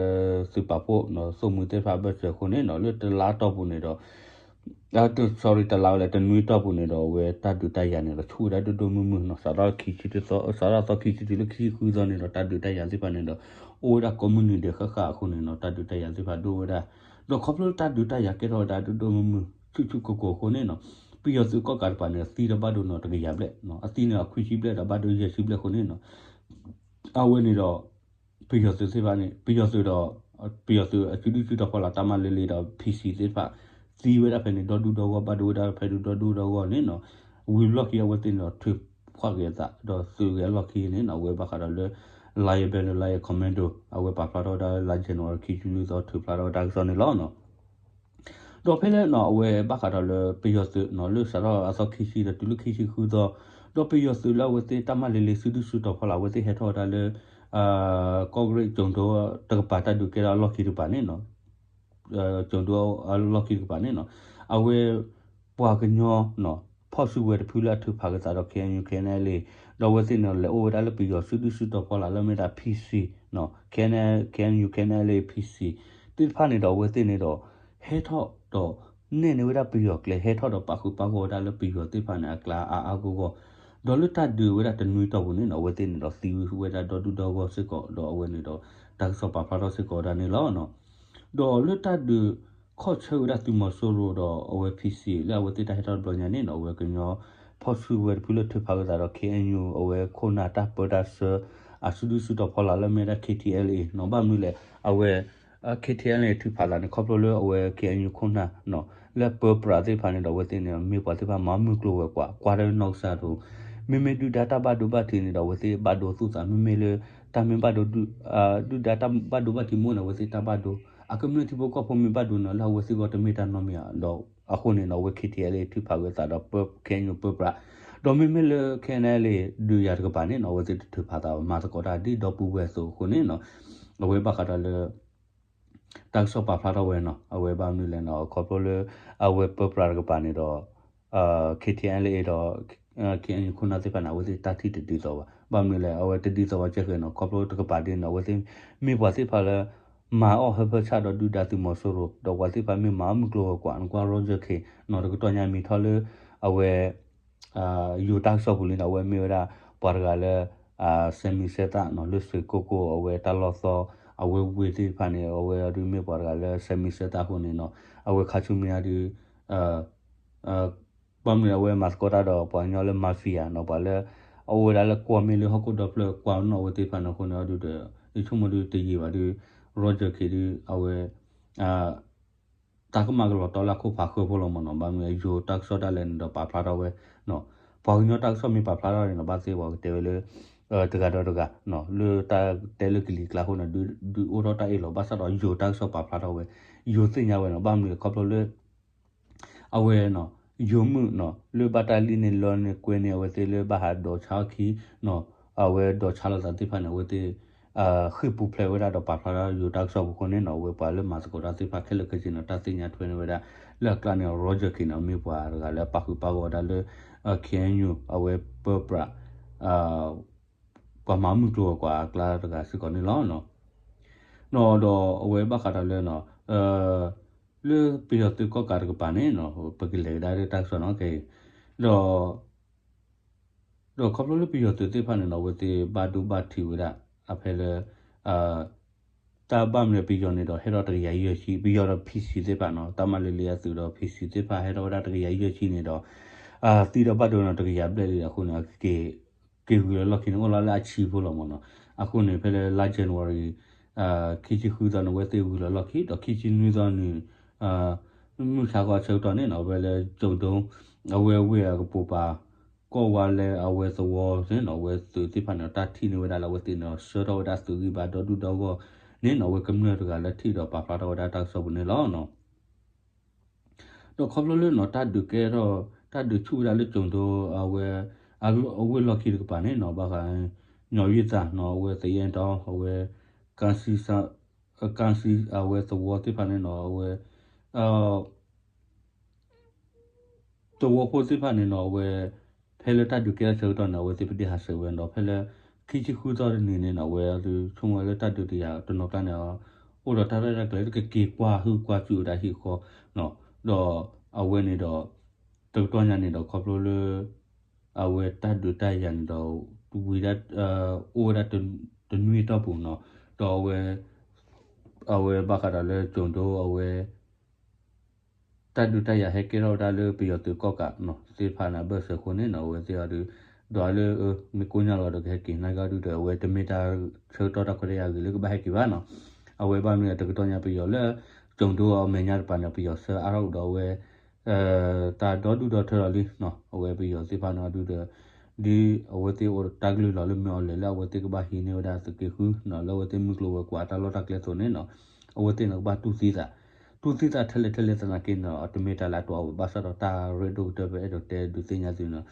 သုးပာ်ဖှိၣ် သိၣ်မှံၤသ့ၣ်တဖၣ်အဘၢၣ်စၢၤအဃိန့ၣ်နီၤ လၢတလါအတီၢ်ပူၤန့ၣ်ဒီး sorry တလါဝဲလဲၣ် တနွံအတီၢ်ပူၤန့ၣ်ဒီး အဝဲတၢ်ဒုးတၢ်ယၤန့ၣ်ဒီး ဆူၣ်ဝဲဒၣ်ဒိၣ်ဒိၣ်မုၢ်မုၢ်နီၤ စးထီၣ်ခံဆံ စးထီၣ်သီခံဆံတုၤလၢခံဆံဃုသီန့ၣ်ဒီး တၢ်ဒုးတၢ်ယၤသ့ၣ်တဖၣ်န့ၣ်ဒီး အိၣ်ဝဲဒၣ်ကိးမုၢ်နံၤဒဲးဃၣ်ဃၣ်အဃိန့ၣ်နီၤ တၢ်ဒုးတၢ်ယၤသ့ၣ်တဖၣ်ဒိၣ်ဝဲဒၣ် ဒီးခီဖျိတၢ်ဒုးတၢ်ယၤကဲထီၣ်ဝဲဒၣ်ဒိၣ်ဒိၣ်မုၢ်မုၢ် ဆူၣ်ဆူၣ်ကိၢ်ကိၢ်အဃိန့ၣ်နီၤ ပယီၤသုးကီၣ်ကးတကပၤန့ၣ် အသံတဘၣ်ဒိနီၤတကယၤဘျဲၣ် အသံန့ၣ်အခွံဆံဘျဲၣ်ဒီးဘၣ်ဒိယဲၢ်ဆံဘျဲၣ်အဃိန့ၣ်နီၤ အဝဲန့ၣ်ဒီး ပယီၤသုးသ့ၣ်တဖၣ်န့ၣ် ပယီၤသုးဒီး ပယီၤသုးအစုဒုၣ်စုတီၤဖီလာ်တၢ်မၤလ့လ့ဒီး PC သ့ၣ်တဖၣ်သံဝဲဒၣ်ဖဲန့ၣ် ဒီဒူၣ်ဒီဂီၢ်ဘၣ်ဒိဝဲဒၣ်ဖဲဒူၣ်ဒီဒူၣ်ဒီဂီၢ်န့ၣ်နီၤ ဝံၤဘျီၣ်ခံအဝဲသ့ၣ်န့ၣ်ဒီး ထုးဖှၣ်က့ၤအသး ဒီးသုးက့ၤအလီၢ်ခံန့ၣ်နီၤ အဝဲဘၣ်ဃးဒီးလၢ Lion Battalion Lion Commando အဝဲပာ်ဖျါထီၣ်ဝဲဒၣ်လၢလါ January ခံဆံလွံၢ်သီ ထုးဖျါထီၣ်ဝဲတၢ်ကစီၣ်န့ၣ်လီၤနီၤ ဒီးဖဲလၢနီၤ အဝဲဘၣ်ဃးဒီးလၢပယီၤသုးနီၤ လၢစးထီၣ်အသီခံဆံဒီးတုၤလၢခံဆံဃုသီ ဒီးပယီၤသုးလၢအဝဲသ့ၣ်တၢ်မၤလ့လ့စုဒုၣ်စုတီၤဖီလာ် အဝဲသ့ၣ်ဟဲထီၣ်ဝဲဒၣ်လၢ ကီၢ်ကရ့ၣ်ကၠိၤဒိတကပၤတၢ်ဒုးကဲထီၣ်အလီၢ်ခံတကပၤန့ၣ်နီၤ ကၠိၤဒိအလီၢ်ခံတကပၤန့ၣ်နီၤ အဝဲ ပှၤကညီနီၤ ဖီၣ်စုကဝဲၤတဖုလၢအထုးဖးက့ၤသးဒီး KNU KNLA ဒီးအဝဲသ့ၣ်န့ၣ် လဲၤအိၣ်ဝဲဒၣ်လၢပယီၤစုဒုၣ်စုတီၤဖီလာ်လၢမ့ၢ်ဒၣ် PC နီၤ KNL KNU KNLA PC သ့ၣ်တဖၣ်န့ၣ်ဒီးအဝဲသ့ၣ်န့ၣ်ဒီး ဟဲထီၣ်ဒီး နဲၣ်န့ၢ်ဝဲဒၣ်ပယီၤကျဲ ဟဲထီၣ်ဒီးပာ်ဃုာ်ပာ်ဂီၢ်ဝဲဒၣ်လၢပယီၤသ့ၣ်တဖၣ်န့ၣ် အကျါအါအါဂီၢ်ဂီၢ် ဒီးလၢတၢ်ဒုးဝဲဒၣ်တနွံအတီၢ်ပူၤန့ၣ်နီၤ အဝဲသ့ၣ်န့ၣ်ဒီးသံဝဲဒၣ်ဒီဒူၣ်ဒီဂီၢ်စ့ၢ်ကီး ဒီးအဝဲန့ၣ်ဒီး တၢ်ကစီၣ်ပာ်ဖျါထီၣ်စ့ၢ်ကီးဝဲဒၣ်န့ၣ်လီၤ. ဒီးလၢတၢ်ဒုးခီၣ်ဆၢဝဲဒၣ်သုးမီၤစိရိၤဒီးအဝဲ PC လၢအဝဲသ့ၣ်တၢ်ဟဲထီၣ်တဘျီညါန့ၣ်နီၤ အဝဲကညီဖီၣ်စုကဝဲၤတဖုလၢထုးဖးဝဲသးဒီး KNU အဝဲခိၣ်နၢ်တၢ်ပၢတၢ်ဆှၢ အစုဒုၣ်စုတီၤဖီလာ်လၢမ့ၢ်ဝဲဒၣ် KTLA နီၤ ဘၣ်မနုၤလဲၣ် အဝဲ KTLA ထုးဖးသးန့ၣ် ခီဖျိလၢအဝဲ KNU ခိၣ်နၢ်နီၤ လၢပၢပြးသ့ၣ်တဖၣ်န့ၣ်ဒီး အဝဲသ့ၣ်န့ၣ် မ့ၢ်ပှၤသ့ၣ်တဖၣ်မၤမုၢ်ကျိၤဝဲၤကွာ် ကွၢ်တၢ်နီၢ်ကစၢ်ဒိၣ်, မ့မ့ၢ်ဒုၣ်ဒါတၢ်ဘၣ်ဒိဘၣ်ထံးန့ၣ်ဒီး အဝဲသ့ၣ်ဘၣ်ဒိသူၣ်သး မ့မ့ၢ်လၢ တၢ်မ့ၢ်ဘၣ်ဒိ ဒုၣ်ဒါတၢ်ဘၣ်ဒိဘၣ်ထံးမ့ၢ်အိၣ်န့ၣ် အဝဲသ့ၣ်တၢ်ဘၣ်ဒိ, အကမျၢၢ်ထံဖိကီၢ်ဖိမ့ၢ်ဘၣ်ဒိန့ၣ် လၢအဝဲသ့ၣ်ဂီၢ်တမ့ၢ်တၢ်နီတမံၤဧါ, ဒီးအဃိန့ၣ်နီၤ အဝဲ KTLA ထုးဖးဝဲသးဒီး KNU ပၢပြး, ဒီးမ့မ့ၢ်လၢ KNLA ဒုးယၤတကပၤန့ၣ်နီၤ အဝဲသ့ၣ်တထုးဖးသးဘၣ် မၤသကိးတၢ်ဒ်ဒီပုၢ်ဝဲၢ်အသိးအဃိန့ၣ်နီၤ အဝဲဘၣ်ဃးဒီးလၢ တၢ်ကစီၣ်ပာ်ဖျါထီၣ်ဝဲနီၤ အဝဲဘၣ်မနုၤလဲၣ်နီၤ ခီဖျိလၢ အဝဲပၢပြးတကပၤန့ၣ်ဒီး KTLA ဒီး KNU ခိၣ်နၢ်သ့ၣ်တဖၣ်န့ၣ် အဝဲသ့ၣ်တၢ်ထံၣ်တဒ်သိးဘၣ်. ဘၣ်မနုၤလဲၣ် အဝဲတဒ်သိးဘၣ်ကဲဃဲၤနီၤ ခီဖျိတကပၤဒ်န့ၣ် အဝဲသ့ၣ်မ့ၢ်ပှၤသ့ၣ်တဖၣ်လၢ မၤအီၣ်ဟၢဖၢဆၣ်ဒီးဒုၣ်ဒါသုးမီၤစိရိၤ ဒီးပှၤသ့ၣ်တဖၣ်မ့ၢ်မၤအီၣ်မုၢ်ကျိၤဝဲၤကွာ် နကွၢ် Roger Khin နီၤ တကတီၢ်ညါမံၤထီၣ်လၢ အဝဲ ယိၤတၢ်ကစီၣ်ပူၤလံနီၤ အဝဲမ့ၢ်ဝဲဒၣ် ပှၤတဂၤလၢ စဲးမံၤစဲးသၣ်နီၤ လၢစ့ၢ်ကိၣ်ကိၣ်အဝဲတၢ်လီၢ်သီ အဝဲဝ့ၢ်သ့ၣ်တဖၣ်န့ၣ် အဝဲအီၤဒုးမ့ၢ်ပှၤတဂၤလၢစဲးမံၤစဲးသၣ်အဃိန့ၣ်နီၤ အဝဲခါဆူမဲာ်ညါဒုး ဘၣ်မနုၤအဝဲမၤသကိးတၢ်ဒီးပှၤကညီလၢ mafia နီၤ ပှၤလၢ အအိၣ်ဝဲဒၣ်လၢကွီၢ်မ့ၢ်လၢဟီၣ်ခိၣ်ဒီဖျၢၣ်ကွၢ်နီၣ်အဝဲသ့ၣ်တဖၣ်န့ၣ်အဃိန့ၣ် အီၤဒုးဒီး ယဆိကမိၣ်ဒုးတယံာ်ဘၣ်ဒုး Roger Khin ဒုး အဝဲ တၢ်ကမၣ်ကလီၤတီလၢအခိၣ်ဖးဃၢဖိလီၤမ့ၢ်နီၤ ဘၣ်မနုၤယိၤတၢ်ကစီၣ်ဒၣ်လဲာ်န့ၣ်ဒီးပာ်ဖျါထီၣ်ဝဲ ပှၤကညီတၢ်ကစီၣ်မ့ၢ်ပာ်ဖျါထီၣ်န့ၣ်နီၤ ဘၣ်သ့ၣ်ပှၤကတဲဝဲလၢ တဂၤဒီးတဂၤ လၢတၢ်တဲလၢကလံၤကျါအဃိန့ၣ် ဒုးအိၣ်ထီၣ်တၢ်အ့ၣ်လိာ် ဘၣ်ဆၣ်ဒီးယိၤတၢ်ကစီၣ်ပာ်ဖျါထီၣ်ဝဲ ယိၤသ့ၣ်ညါဝဲနီၤ ဘၣ်မနုၤလဲၣ်ခီဖျိလၢ အဝဲနီၤ ယိၤမုၣ်နီၤ လၢဘၣ်တၢ်လံၣ်န့ၢ်လီန့ၢ်ကွဲန့ၢ်အဝဲသ့ၣ်လၢဘၣ်ဟးဒိးဆါအီၣ်ခံနီၤ အဝဲဒိးဆါလိာ်သးသ့ၣ်တဖၣ်န့ၣ် အဝဲသ့ၣ် ဃ့ၢ်ပူၤဖျဲးဝဲဒၣ်ဒီးပာ်ဖျါထီၣ်ယိၤတၢ်ကစီၣ်ပူၤအဃိန့ၣ်နီၤ အဝဲပှၤလၢမၤသကိးတၢ်သ့ၣ်တဖၣ်ခဲလၢာ်ခဲဆ့နီၤ တၢ်သ့ၣ်ညါထွဲန့ၢ်ဝဲဒၣ် လၢအကျါန့ၣ် Roger Khin န့ၣ် မ့ၢ်ပှၤတဂၤလၢပၣ်ဃုာ်ပၣ်ဂီၢ်ဝဲဒၣ်လၢ KNU အဝဲပၢပြး ပှၤမၤမုၢ်ကျိၤဝဲၤကွာ်အကျါတဂၤစ့ၢ်ကီးန့ၣ်လီၤ. ဒီးအဝဲဘၣ်ဃးဒီးလၢ လၢပယီၤသုးကီၣ်ကးတကပၤန့ၣ် ပကလဲၤကဒါလၢတၢ်ကစီၣ်နီၤ ကဲ ဒီး ဒီးခီဖျိလၢပယီၤသုးသ့ၣ်တဖၣ်န့ၣ်ဒီး အဝဲသ့ၣ်ဘၣ်ဒိဘၣ်ထံးဝဲဒၣ် အဖဲလၢ တၢ်ဘၣ်မနုၤပယီၤန့ၣ်ဒီး ဟဲထီၣ်တကယၤယဲၢ်ဆံ ပယီၤဒီး PC သ့ၣ်တဖၣ်နီၤ တၢ်မၤလ့လ့အသုးဒီး PC သ့ၣ်တဖၣ်ဟဲထီၣ်ဝဲဒၣ်တကယၤယဲၢ်ဆံန့ၣ်ဒီး သံဒီးဘၣ်ဒိန့ၣ် တကယၤဘျဲၣ်လံအဃိန့ၣ် က့ၤဂုာ်လီၤလီၢ်ခံန့ၣ် အိၣ်လီၤလၢအဆံဖိလီၤမ့ၢ်နီၤ. အဃိန့ၣ် ဖဲလၢလါ January ခံဆံဃုသီန့ၣ် အဝဲသ့ၣ်ဂုာ်လီၤလီၢ်ခံ ဒီးခံဆံနွံသီန့ၣ် မုၢ်ဆါခီအဆၢကတီၢ်န့ၣ်နီၤ အဝဲလၢကၠိၤဒိ အဝဲဝ့ၢ်အကပိာ်ပၤ ကီၢ်ဝါလဲအဝဲသဝီန့ၣ်နီၤ အဝဲသုးသ့ၣ်တဖၣ်န့ၣ် တၢ်ထံၣ်န့ၢ်ဝဲဒၣ်လၢအဝဲသ့ၣ်န့ၣ် ဆှၢထီၣ်ဝဲဒၣ်သုးဂံၢ်ဘါဒီဒူၣ်ဒီဂီၢ်န့ၣ်နီၤ အဝဲကမျၢၢ်တဂၤလၢထံၣ်ဒီးပာ်ဖျါထီၣ်ဝဲဒၣ်တၢ်ကစီၣ်ပူၤန့ၣ်လီၤ. ဒီးခီဖျိလၢနီၤ တၢ်ဒုးကဲထီၣ် တၢ်ဒုးဆူၣ်ဝဲဒၣ်လၢကၠိၤဒိ အဝဲ အဝ့ၢ်လီၢ်ခံတကပၤန့ၣ်နီၤ ဘၣ်ဃး ညီၤယုၢ်သၣ်နီၤ အဝဲသယဲၣ်တီ အဝဲ ကၣ်စံ ကၣ်စံ အဝဲသဝီသ့ၣ်တဖၣ်န့ၣ်နီၤ အဝဲ သဝီဖိသ့ၣ်တဖၣ်န့ၣ်နီၤ အဝဲ ဖဲလၢတၢ်ဒုးကဲထီၣ်ဆၢကတီၢ်န့ၣ် အဝဲသ့ၣ်ပဒ့ၣ်ဟးဆှဲးဝဲဒီး ဖဲလၢ ခံဆံဃုသီတနံၤန့ၣ်နီၤ အဝဲဆိကမိၣ်ဝဲလၢတၢ်ဒုးတယာ်တနီၤကျါန့ၣ် အိၣ်ဒီးတၢ်ရဲၣ်တၢ်ကျဲၤလၢကက့ၤကွၢ်ဟုၣ်ကွၢ်စူၣ်ဝဲဒၣ်ဟံၣ်ဃီ ဒီးအဝဲန့ၣ်ဒီး တကတီၢ်ညါန့ၣ်ဒီး ခီဖျိလၢ အဝဲတၢ်ဒုးတၢ်ယၤန့ၣ်ဒီး ဝံၤဒၣ် အိၣ်ဝဲဒၣ်တနွံအတီၢ်ပူၤနီၤ ဒီးအဝဲ အဝဲဘၣ်ဃးဒီးလၢကၠိၤဒိ အဝဲ တၢ်ဒုးတၢ်ယၤဟဲကဲထီၣ်ဝဲဒၣ်လၢပယီၤသုးကီၣ်ကးသ့ၣ်တဖၣ်န့ၣ် အဘၢၣ်စၢၤအဃိန့ၣ်နီၤ အဝဲသ့ၣ်အီၤဒုး ဒီးလၢ မ့ၢ်ကိညၢ်လီၤဒီးကဟဲက့ၤ နာ်က့အီၤဒုးဒီး အဝဲတမ့ၢ်တၢ်ဆၢကတီၢ်တၢ်ခွဲးတၢ်ယာ်ဂ့ၤလၢကဘၣ်ဟဲက့ၤဘၣ်နီၤ အဝဲဘၣ်မနုၤတကတီၢ်ညါပယီၤလၢ ကၠိၤဒိအမဲာ်ညါတပၤန့ၣ် ပယီၤဆှၢအါထီၣ်ဒီးအဝဲ တၢ်ဒီဒူၣ်ဒီထၢလီၤလံနီၤ အဝဲပယီၤသ့ၣ်တဖၣ်န့ၣ်အီၤဒုးဒီး ဒ်အဝဲသ့ၣ်အိၣ်တၢ်ကလုၢ်လီၤလၢမ့ၢ်အီၤလဲၣ်လၢအဝဲသ့ၣ်ကဘၣ်ဟံးန့ၢ်ဝဲဒၣ်သုးက့ဃုနီၤ လၢအဝဲသ့ၣ်မုၢ်ကျိၤဝဲၤကွာ်အတၢ်လီၢ်တၢ်ကျဲအသိးန့ၣ်နီၤ အဝဲသ့ၣ်န့ၣ်ကဘၣ်တူၢ်သံသး တူၢ်သံသးထဲလဲၣ်ထဲလဲၣ်သနာ်က့န့ၣ် အတမ့ၢ်တၢ်လၢအတီအဝဲ ဘၣ်ဆၣ်ဒီးတၢ်ရ့ဒိၣ်ကတၢၢ် ပအဲၣ်ဒိးတဲဒုးသ့ၣ်ညါသုန့ၣ်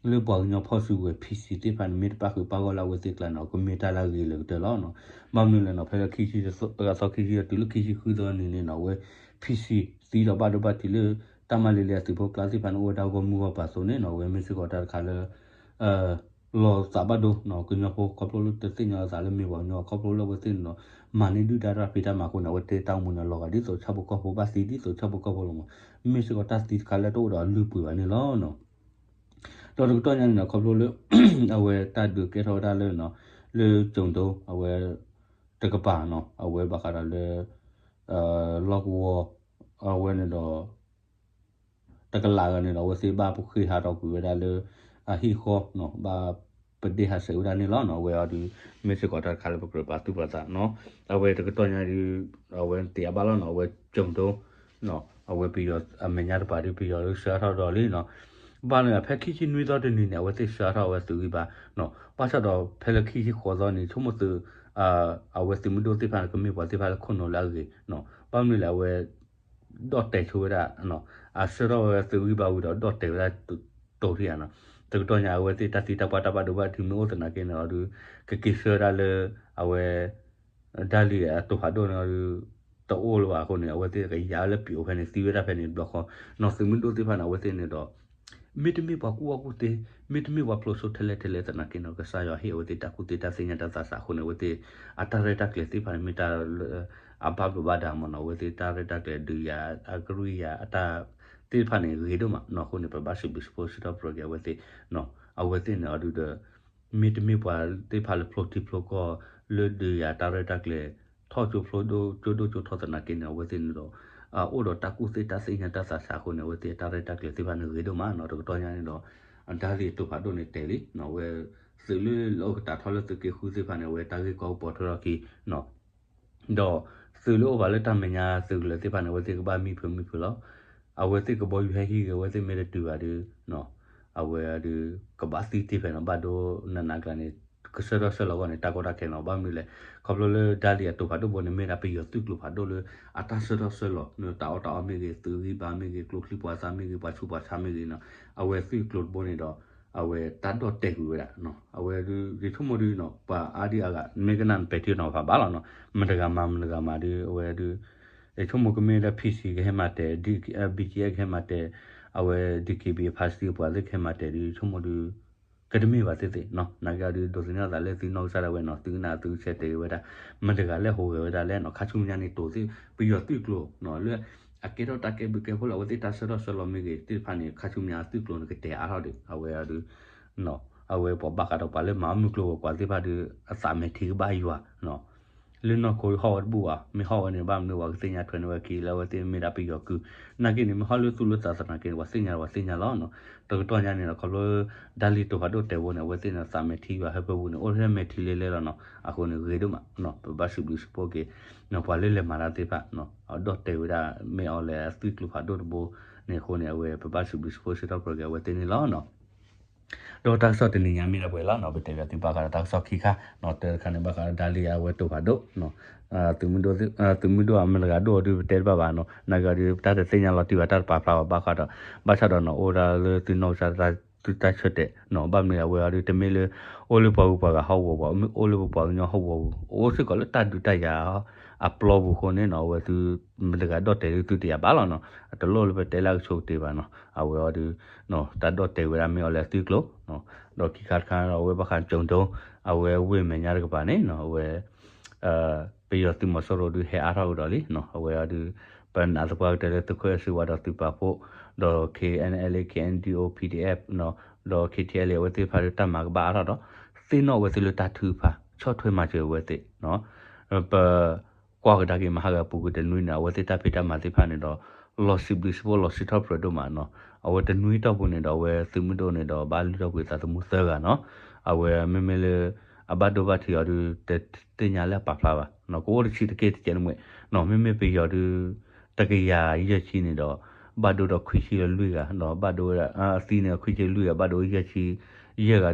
လၢပှၤကညီဖီၣ်စုကဝဲၤ PC သ့ၣ်တဖၣ်န့ၣ် မ့ၢ်တပၣ်ဃုာ်ပၣ်ဂီၢ်လၢအဝဲသ့ၣ်ကျါန့ၣ် ကမ့ၢ်တၢ်လၢအဂ့ၤလၢာ်ကတၢၢ်လီၤနီၤ ဘၣ်မနုၤလဲၣ်နီၤ ဖဲလၢခံဆံသီ ခံဆံတုၤလၢခံဆံဃုသီန့ၣ်န့ၣ်နီၤ အဝဲ PC သံဒီးဘၣ်ဒိဘၣ်ထံးလၢ တၢ်မၤလ့လ့အသုးဖိကျါသ့ၣ်တဖၣ်န့ၣ် အိၣ်ဝဲဒၣ်ဂီၢ်မုၢ်ဂီၢ်ပၤအသိးန့ၣ်နီၤ အဝဲမ့ၢ်စ့ၢ်ကီးတၢ်တခါလၢ လီၤသးဘၣ်ဒိနီၤ ကညီဖိခီဖျိလၢတသ့ၣ်ညါအသးလၢမ့ၢ်ပှၤကညီ ခီဖျိလၢအဝဲသ့ၣ်န့ၣ်နီၤ မၤန့ၢ်ဒုၣ်ဒါတၢ်ဖံးတၢ်မၤအဃိန့ၣ် အဝဲသ့ၣ်တၢ်အိၣ်မူန့ၣ် လီၤဂာ်ဒ်သိးဆၣ်ဖိကီၢ်ဖိ ဘၣ်သံဒ်သိးဆၣ်ဖိကီၢ်ဖိလီၤမး မ့ၢ်စ့ၢ်ကီးတၢ်သံတခါလၢတအိၣ်ဒီးအလုၢ်အပှ့ၤဘၣ်န့ၣ်လီၤနီၤ. ဒီးတကတီၢ်ညါန့ၣ်ဒီး ခီဖျိလၢ အဝဲတၢ်ဒုးကဲထီၣ်ဝဲဒၣ်လၢ လၢကၠိၤဒိ အဝဲ တကပၤနီၤ အဝဲဘၣ်ဃးဒီးလၢ လီၢ်ကဝီၤ အဝဲန့ၣ်ဒီး တကလးဂၤန့ၣ်ဒီး အဝဲသ့ၣ်ဘၣ်ပဃ့ဟးထီၣ်ကွံာ်ဝဲဒၣ်လၢ အဟံၣ်ဃီနီၤ ဘၣ်ပဒ့ၣ်ဟးဆှဲးဝဲဒၣ်န့ၣ်လီၤနီၤ. အဝဲအီၤဒုး မ့ၢ်စ့ၢ်ကီးတၢ်တခါလၢပကြၢးပာ်သူၣ်ပာ်သးနီၤ. အဝဲတကတီၢ်ညါဒုး အဝဲသ့ၣ်အဘၣ်လီၤနီၤ အဝဲကၠိၤဒိ အဝဲပယီၤအမဲာ်ညါတပၤဒုး ပယီၤဒုးဆှၢထီၣ်ဒီးလံနီၤ. ဘၣ်န့ၣ်ဖဲခံဆံနွံသီတနံၤန့ၣ် အဝဲသ့ၣ်ဆှၢထီၣ်အဝဲသုးဂံၢ်ဘါနီၤ. ဘၣ်ဆၣ်ဒီးဖဲလၢခံဆံဃိးသီန့ၣ် ဆိကမိၣ်သုး အဝဲသုးမုၢ်ဒိၣ်သ့ၣ်တဖၣ်န့ၣ် ကမ့ၢ်ပှၤသ့ၣ်တဖၣ်လၢခိၣ်နူာ်လၢအဂ့ၤနီၤ. ဘၣ်မနုၤလဲၣ် အဝဲ ဒီၣ်တဲာ်ဆိဝဲဒၣ် အဆှၢထီၣ်ဝဲသုးဂံၢ်ဘါဝံၤဒီး ဒီၣ်တဲာ်ဝဲဒၣ်တိၤထံဧါနီၤ. တကတီၢ်ညါအဝဲသ့ၣ်တၢ်သံတၢ်ပှၢ်တၢ်ဘၣ်ဒိဘၣ်ထံးမ့ၢ်အိၣ်သနာ်က့န့ၣ်ဒီး ကက့ၤဆှၢဝဲဒၣ်လၢ အဝဲ ဒါလီၤအတိာ်ဖးဒိၣ်န့ၣ်ဒီး တအိၣ်လၢၤဘၣ်အဃိန့ၣ် အဝဲသ့ၣ်ကယၤလၢပျိာ်ဖဲန့ၣ် သံဝဲဒၣ်ဖဲန့ၣ်တဘျီဃီနီၤ. သုးမုၢ်ဒိၣ်သ့ၣ်တဖၣ်န့ၣ် အဝဲသ့ၣ်န့ၣ်ဒီး မ့တမ့ၢ်ပှၤကူၣ်ဘၣ်ကူၣ်သ့, မ့တမ့ၢ်ပှၤဖျိးစိထဲလဲၣ်ထဲလဲၣ်သနာ်က့န့ၣ် ကစၢ်ယွၤဟ့ၣ်အဝဲသ့ၣ်တၢ်ကူၣ်သ့တၢ်သ့ၣ်ညါတၢ်သးစၢ်အဃိန့ၣ် အဝဲသ့ၣ် အတၢ်ရဲၣ်တၢ်ကျဲၤသ့ၣ်တဖၣ်န့ၣ် မ့ၢ်တၢ်လၢ အဘၣ်ဘျိးဘၣ်ဒါမးနီၤ. အဝဲသ့ၣ်တၢ်ရဲၣ်တၢ်ကျဲၤဒုးယၤအကရူၢ်ယၤအတၢ်သ့ၣ်တဖၣ်န့ၣ် ဂ့ၤဒိၣ်မးနီၤ. အဃိန့ၣ် ပဘၣ်စံးဘျုးစံးဖှိၣ်စံးထီၣ်ပတြၢၤက့ၤအဝဲသ့ၣ်နီၤ. အဝဲသ့ၣ်န့ၣ်အီၤဒုးဒီး မ့တမ့ၢ်ပှၤသ့ၣ်တဖၣ်လၢဖျိထံဖျိကီၢ် လၢဒုးယၤတၢ်ရဲၣ်တၢ်ကျဲၤ ထီၣ်ကၠိဖျိဒိၣ်ကၠိဒိၣ်ကၠိထီသနာ်က့န့ၣ် အဝဲသ့ၣ်န့ၣ်ဒီး အိၣ်ဒီးတၢ်ကူၣ်သ့တၢ်သ့ၣ်ညါတၢ်သးစၢ်အဃိန့ၣ် အဝဲသ့ၣ်တၢ်ရဲၣ်တၢ်ကျဲၤသ့ၣ်တဖၣ်န့ၣ်ဂ့ၤဒိၣ်မးနီၤ. တကတီၢ်ညါန့ၣ်ဒီး ဒါလံအတိာ်ဖးဒိၣ်န့ၣ်တဲာ်လံနီၤ. အဝဲ သုးလၢလၢအိၣ်ကတၢ်ထီၣ်လၢသုးက့ဃုသ့ၣ်တဖၣ်န့ၣ် အဝဲတၢ်ဂ့ၢ်ကီကပီၤထွဲထီၣ်ခံနီၤ. ဒီးသုးလၢအိၣ်ဘၣ်လၢတၢ်မဲာ်ညါသုးကလၢၤသ့ၣ်တဖၣ်န့ၣ် အဝဲသ့ၣ်ကဘၣ်မံဖုးမံဖုးလီၤ. အဝဲသ့ၣ်ကဘီယူၤဟဲဟံးဂ့ၤ အဝဲသ့ၣ်မ့ၢ်တတုၤဘၣ်ဒီး အဝဲဒုး ကဘၣ်သံတ့ၢ်ဖဲနီၤ. ဘၣ်ဒိနးနးကျါန့ၣ် ကဆှၢထီၣ်ဆှၢလီၤအဂီၢ်န့ၣ် တၢ်ကီတၢ်ခဲနီၤ. ဘၣ်မနုၤလဲၣ် ခီဖျိလၢဒါလံအတိာ်ဖးဒိၣ်ဘိန့ၣ် မ့ၢ်ဒၣ်ပယီၤသုးကျိၤဖးဒိၣ်လၢ အတၢ်ဆှၢထီၣ်ဆှၢလီၤ တၢ်အီၣ်တၢ်အီမ့ၢ်ဂ့ၤ သုးဂံၢ်ဘါမ့ၢ်ဂ့ၤ ကျိချံမျိာ်သၣ်မ့ၢ်ဂ့ၤ ပှၤဆူးပှၤဆါမ့ၢ်ဂ့ၤနီၤ. အဝဲသုးကျိၤတဘိန့ၣ်ဒီး အဝဲတၢ်ဒီၣ်တဲာ်ကွံာ်ဝဲဒၣ် အဝဲဒုး ယဆိကမိၣ်ဒုးနီၤ ပှၤအါဒံအါဂၤ မ့ၢ်ကနၣ်နပဲာ်ထံနီၤဖးဘၣ်လီၤနီၤ. မတဂၤမၤမတဂၤမၤဒုး အဝဲဒုး ယဆိကမိၣ်ကမ့ၢ်လၢ PC ကဟဲမၤတဲာ် BGF ကဟဲမၤတဲာ် အဝဲ DKBA ဖါစတံအပှၤသ့ၣ်ကဟဲမၤတဲာ်ဒုး ယဆိကမိၣ်ဒုး ကတမ့ၢ်ဘၣ်သ့ၣ်သ့ၣ်နီၤ. နာ်က့အီၤဒုး ဒိးသန့ၤအသးလၢသုနီၢ်ကစၢ်ဒၣ်ဝဲနီၤ သုကနၣ်သုကဆဲးတဲာ်က့ၤဝဲဒၣ် မတဂၤလဲၣ်ဟူးဂဲၤဝဲဒၣ်လဲၣ်နီၤ. ခါဆူညါန့ၣ် တိၤသ့ၣ် ပယီၤသုးကျိၤနီၤ လၢ အကဲထီၣ်တၢ်ကဲဘျုးကဲဖှိၣ်လၢအဝဲသ့ၣ်တၢ်ဆှၢထီၣ်ဆှၢလီၤမ့ၢ်ဂ့ၤသ့ၣ်တဖၣ်န့ၣ် ခါဆူညါသုးကျိၤန့ၣ်ကတဲာ်အါထီၣ်ဒီး အဝဲအီၤဒုး အဝဲပှၤဘၣ်ဃးဒီးပှၤလၢမၤအီၣ်မုၢ်ကျိၤဝဲၤကွာ်သ့ၣ်တဖၣ်ဒီး အသးမဲာ်ထံကဘၣ်ယွၤနီၤ. လၢနီၢ်ခိဟီၣ်ဝဲတဘူၣ်ဘၣ် မ့ၢ်ဟီၣ်ဝဲန့ၣ် ဘၣ်မနုၤပှၤကသ့ၣ်ညါထွဲန့ၢ်ဝဲခံ လၢအဝဲသ့ၣ်မ့ၢ်ဒၣ်ပယီၤကုၢ် နာ်က့န့ၣ် မ့ၢ်ဟီၣ်လၢသူၣ်လၢသးသနာ်က့န့ၣ် ပှၤသ့ၣ်ညါဒီးပှၤသ့ၣ်ညါလီၤနီၤ. တကတီၢ်ညါန့ၣ်ဒီး ခီဖျိ ဒါလံတိာ်ဖးဒိၣ်တဲာ်ဝဲန့ၣ် အဝဲသ့ၣ်န့ၣ် သးမဲာ်ထံယွၤဟၢဖၢပူၤန့ၣ် အိၣ်ထဲမဲာ်ထံလဲလဲလီၤနီၤ. အဃိန့ၣ် ဂ့ၤဒိၣ်မးနီၤ ပဘၣ်စံးဘျုးစံးဖှိၣ်က့ၤ ပှၤလၢလဲၤမၤတၢ်သ့ၣ်တဖၣ်နီၤ အဒီၣ်တဲာ်ဝဲဒၣ် မ့ၢ်အီၤလဲၣ်အသုးကျိၤဖးဒိၣ်တဘိန့ၣ်အဃိန့ၣ် အဝဲပဘၣ်စံးဘျုးစံးဖှိၣ်စံးထီၣ်ပတြၢၤက့ၤအဝဲသ့ၣ်န့ၣ်လီၤနီၤ. ဒီးတၢ်ကစီၣ်တနံၤညါမ့ၢ်ဒၣ်ပှဲၤလီၤနီၤ ပတဲဘၣ်သုဘၣ်ဃးဒီးတၢ်ကစီၣ်ခံခါနီၤ တၢ်တခါန့ၣ်ဘၣ်ဃးဒီးဒါလံအဝဲတိာ်ဖးဒိၣ်နီၤ သုးမုၢ်ဒိၣ် သုးမုၢ်ဒိၣ်အမတဂၤဒိၣ်အီၤဒုးပတဲတဘၣ်ဘၣ်နီၤ နာ်က့အီၤဒုး တၢ်တသ့ၣ်ညါလီၤတံၢ်ဘၣ်တၢ်တပာ်ဖျါဘၣ်ဘၣ်ဃးဒီး ဘၣ်ဆၣ်ဒီးနီၤ အိၣ်ဒၣ်လၢသုနီၢ်ကစၢ်တၢ် သုတၢ်ဆၢတဲာ်နီၤ ဘၣ်မနုၤအဝဲအီၤဒုး တမ့ၢ်လၢ အိၣ်လၢပှၤဂုၤပှၤဂၤဟီၣ်ကဝီၤပူၤ အိၣ်လၢပပှၤကညီဟီၣ်ကဝီၤပူၤ အိၣ်စ့ၢ်ကီးလၢတၢ်ဒုးတၢ်ယၤအပျီပူၤအဃိန့ၣ်နီၤ အဝဲသု မတဂၤဒီၣ်တဲာ်ဒုးသုတယာ်ဘၣ်လီၤနီၤ အတလိၣ်လၢပတဲလၢအကဆိကတ့ၢ်ဘၣ်နီၤ အဝဲအီၤဒုး တၢ်ဒီၣ်တဲာ်ဝဲဒၣ်မ့ၢ်အီၤလဲၣ်သုးကျိၤ ဒီးခံခါတခါဒီးအဝဲဘၣ်ဃးကၠိၤဒိ အဝဲဝ့ၢ်မဲာ်ညါတကပၤန့ၣ်နီၤ အဝဲ ပယီၤသုးမီၤစိရိၤဒုးဟဲအါထီၣ်ကဒီးလံနီၤ အဝဲအီၤဒုး ပနာ်သပှၢ်ကတၢၢ်လၢသုးခိၣ်အဲၣ်စ့ဝါဒီးသုးပာ်ဖှိၣ် ဒီး KNLA KNDO PDF နီၤ ဒီး KTLA အဝဲသ့ၣ်တဖၣ်ဒုးတၢ်မၤကဘၣ်အါထီၣ်ဒီး သ့ၣ်နီၣ်အဝဲသ့ၣ်လၢတၢ်ထုကဖၣ် ဆီၣ်ထွဲမၤစၢၤအဝဲသ့ၣ်နီၤ ပ ကွၢ်ကဒါက့ၤမဟါဂၤပူၤကွံာ်တနွံန့ၣ် အဝဲသ့ၣ်တၢ်ဖံးတၢ်မၤသ့ၣ်တဖၣ်န့ၣ်ဒီး လီၤစံးဘျုးစံးဖှိၣ်လီၤစံးထီၣ်ပတြၢၤဒိၣ်မးနီၤ အဝဲတနွံတီၢ်ပူၤန့ၣ်ဒီး အဝဲသုးမုၢ်ဒိၣ်န့ၣ်ဒီး ဘၣ်လုၢ်ထီၣ်ကွံာ်သးသမူသၢဂၤနီၤ အဝဲမ့မ့ၢ်လၢ အဘၣ်ဒိဘၣ်ထံးအီၤဒုး တသ့ၣ်ညါလၢအပာ်ဖျါဘၣ်နီၤ ကအိၣ်တဆံးတက့ၢ်တကဲးတမှဲၤနီၤ မ့မ့ၢ်ပယီၤဒုး တကယၤယဲၢ်ဆံန့ၣ်ဒီး ဘၣ်ဒိဒီးခွံဆံလွံၢ်ဂၤနီၤ ဘၣ်ဒိဝဲဒၣ် အသံန့ၣ်ခွံဆံလွံၢ်ဂၤ ဘၣ်ဒိယဲၢ်ဆံ ယဲၢ်ဂၤ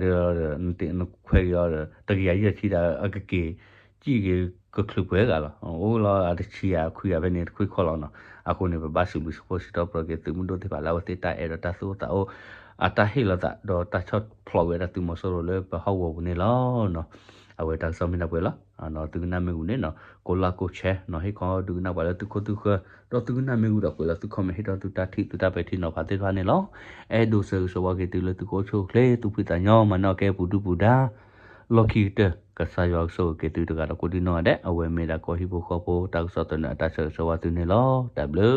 ဒီး နခွဲးက့ၤအီၤဒီး တကယၤယဲၢ်ဆံဒီး အကက့ၤ စံၣ်က့ၤကချုးပှဲၤဂၤလီၤ. အိၣ်လီၤအတဆံးဂၤခွံဂၤဖဲန့ၣ်တခွံၣ်ခီလီၤနီၤ. အဃိန့ၣ် ပဘၣ်စံးဘျုးစံးဖှိၣ်စံးထီၣ်ပတြၢၤက့ၤသုးမုၢ်ဒိၣ်သ့ၣ်တဖၣ်လၢအဝဲသ့ၣ်တၢ်အဲၣ်ဒီးတၢ်သူၣ်အိၣ်သးအိၣ် အတၢ်ဟ့ၣ်လီၤသးဒီးတၢ်ဆီၣ်ဖျိးဝဲဒၣ်သုးမီၤစိရိၤလၢပဟီၣ်ကဝီၤပူၤန့ၣ်လီၤ. အဝဲတၢ်ကစီၣ်မ့ၢ်ဒၣ်ပှဲၤလီၤ. သုကနၣ်မ့ၢ်ဂ့ၤန့ၣ်နီၤ ကိးလၢကိးဆဲးနီၤ ဟ့ၣ်ခီဒုးကနၣ်ပှၤလၢသုခိၣ်သုဃၢၤ ဒီးသုကနၣ်မ့ၢ်ဂ့ၤဒီးကွဲးလၢသု comment ဟ့ၣ်ထီၣ်သုတၢ်ထံၣ်သုတၢ်ပဲာ်ထံနီၤဖးသ့ၣ်တဖၣ်န့ၣ်လီၤ. အဲၣ်ဒိးဆၢဂ့ၤဆၢဝါက့ၤသုလၢသုကအိၣ်ဆူၣ်အိၣ်ချ့ သူၣ်ဖှံသးညီ မၤန့ၢ်အီၣ်ကဲပူၤဒုၣ်ပူၤဒါ လီၢ်ခံကတၢၢ် ကစၢ်ယွၤကဆိၣ်ဂ့ၤက့ၤသုတဂၤဒီးကိးဒံနီၢ်ဂၤဒဲး အဝဲမ့ၢ်ဒၣ်ကီၢ်ဟံၣ်ဖိဃီဖိတၢ်ကစီၣ်သနၢၣ်အတၢ်ဆၢဂ့ၤဆၢဝါသုန့ၣ်လီၤ. တၢ်ဘျုး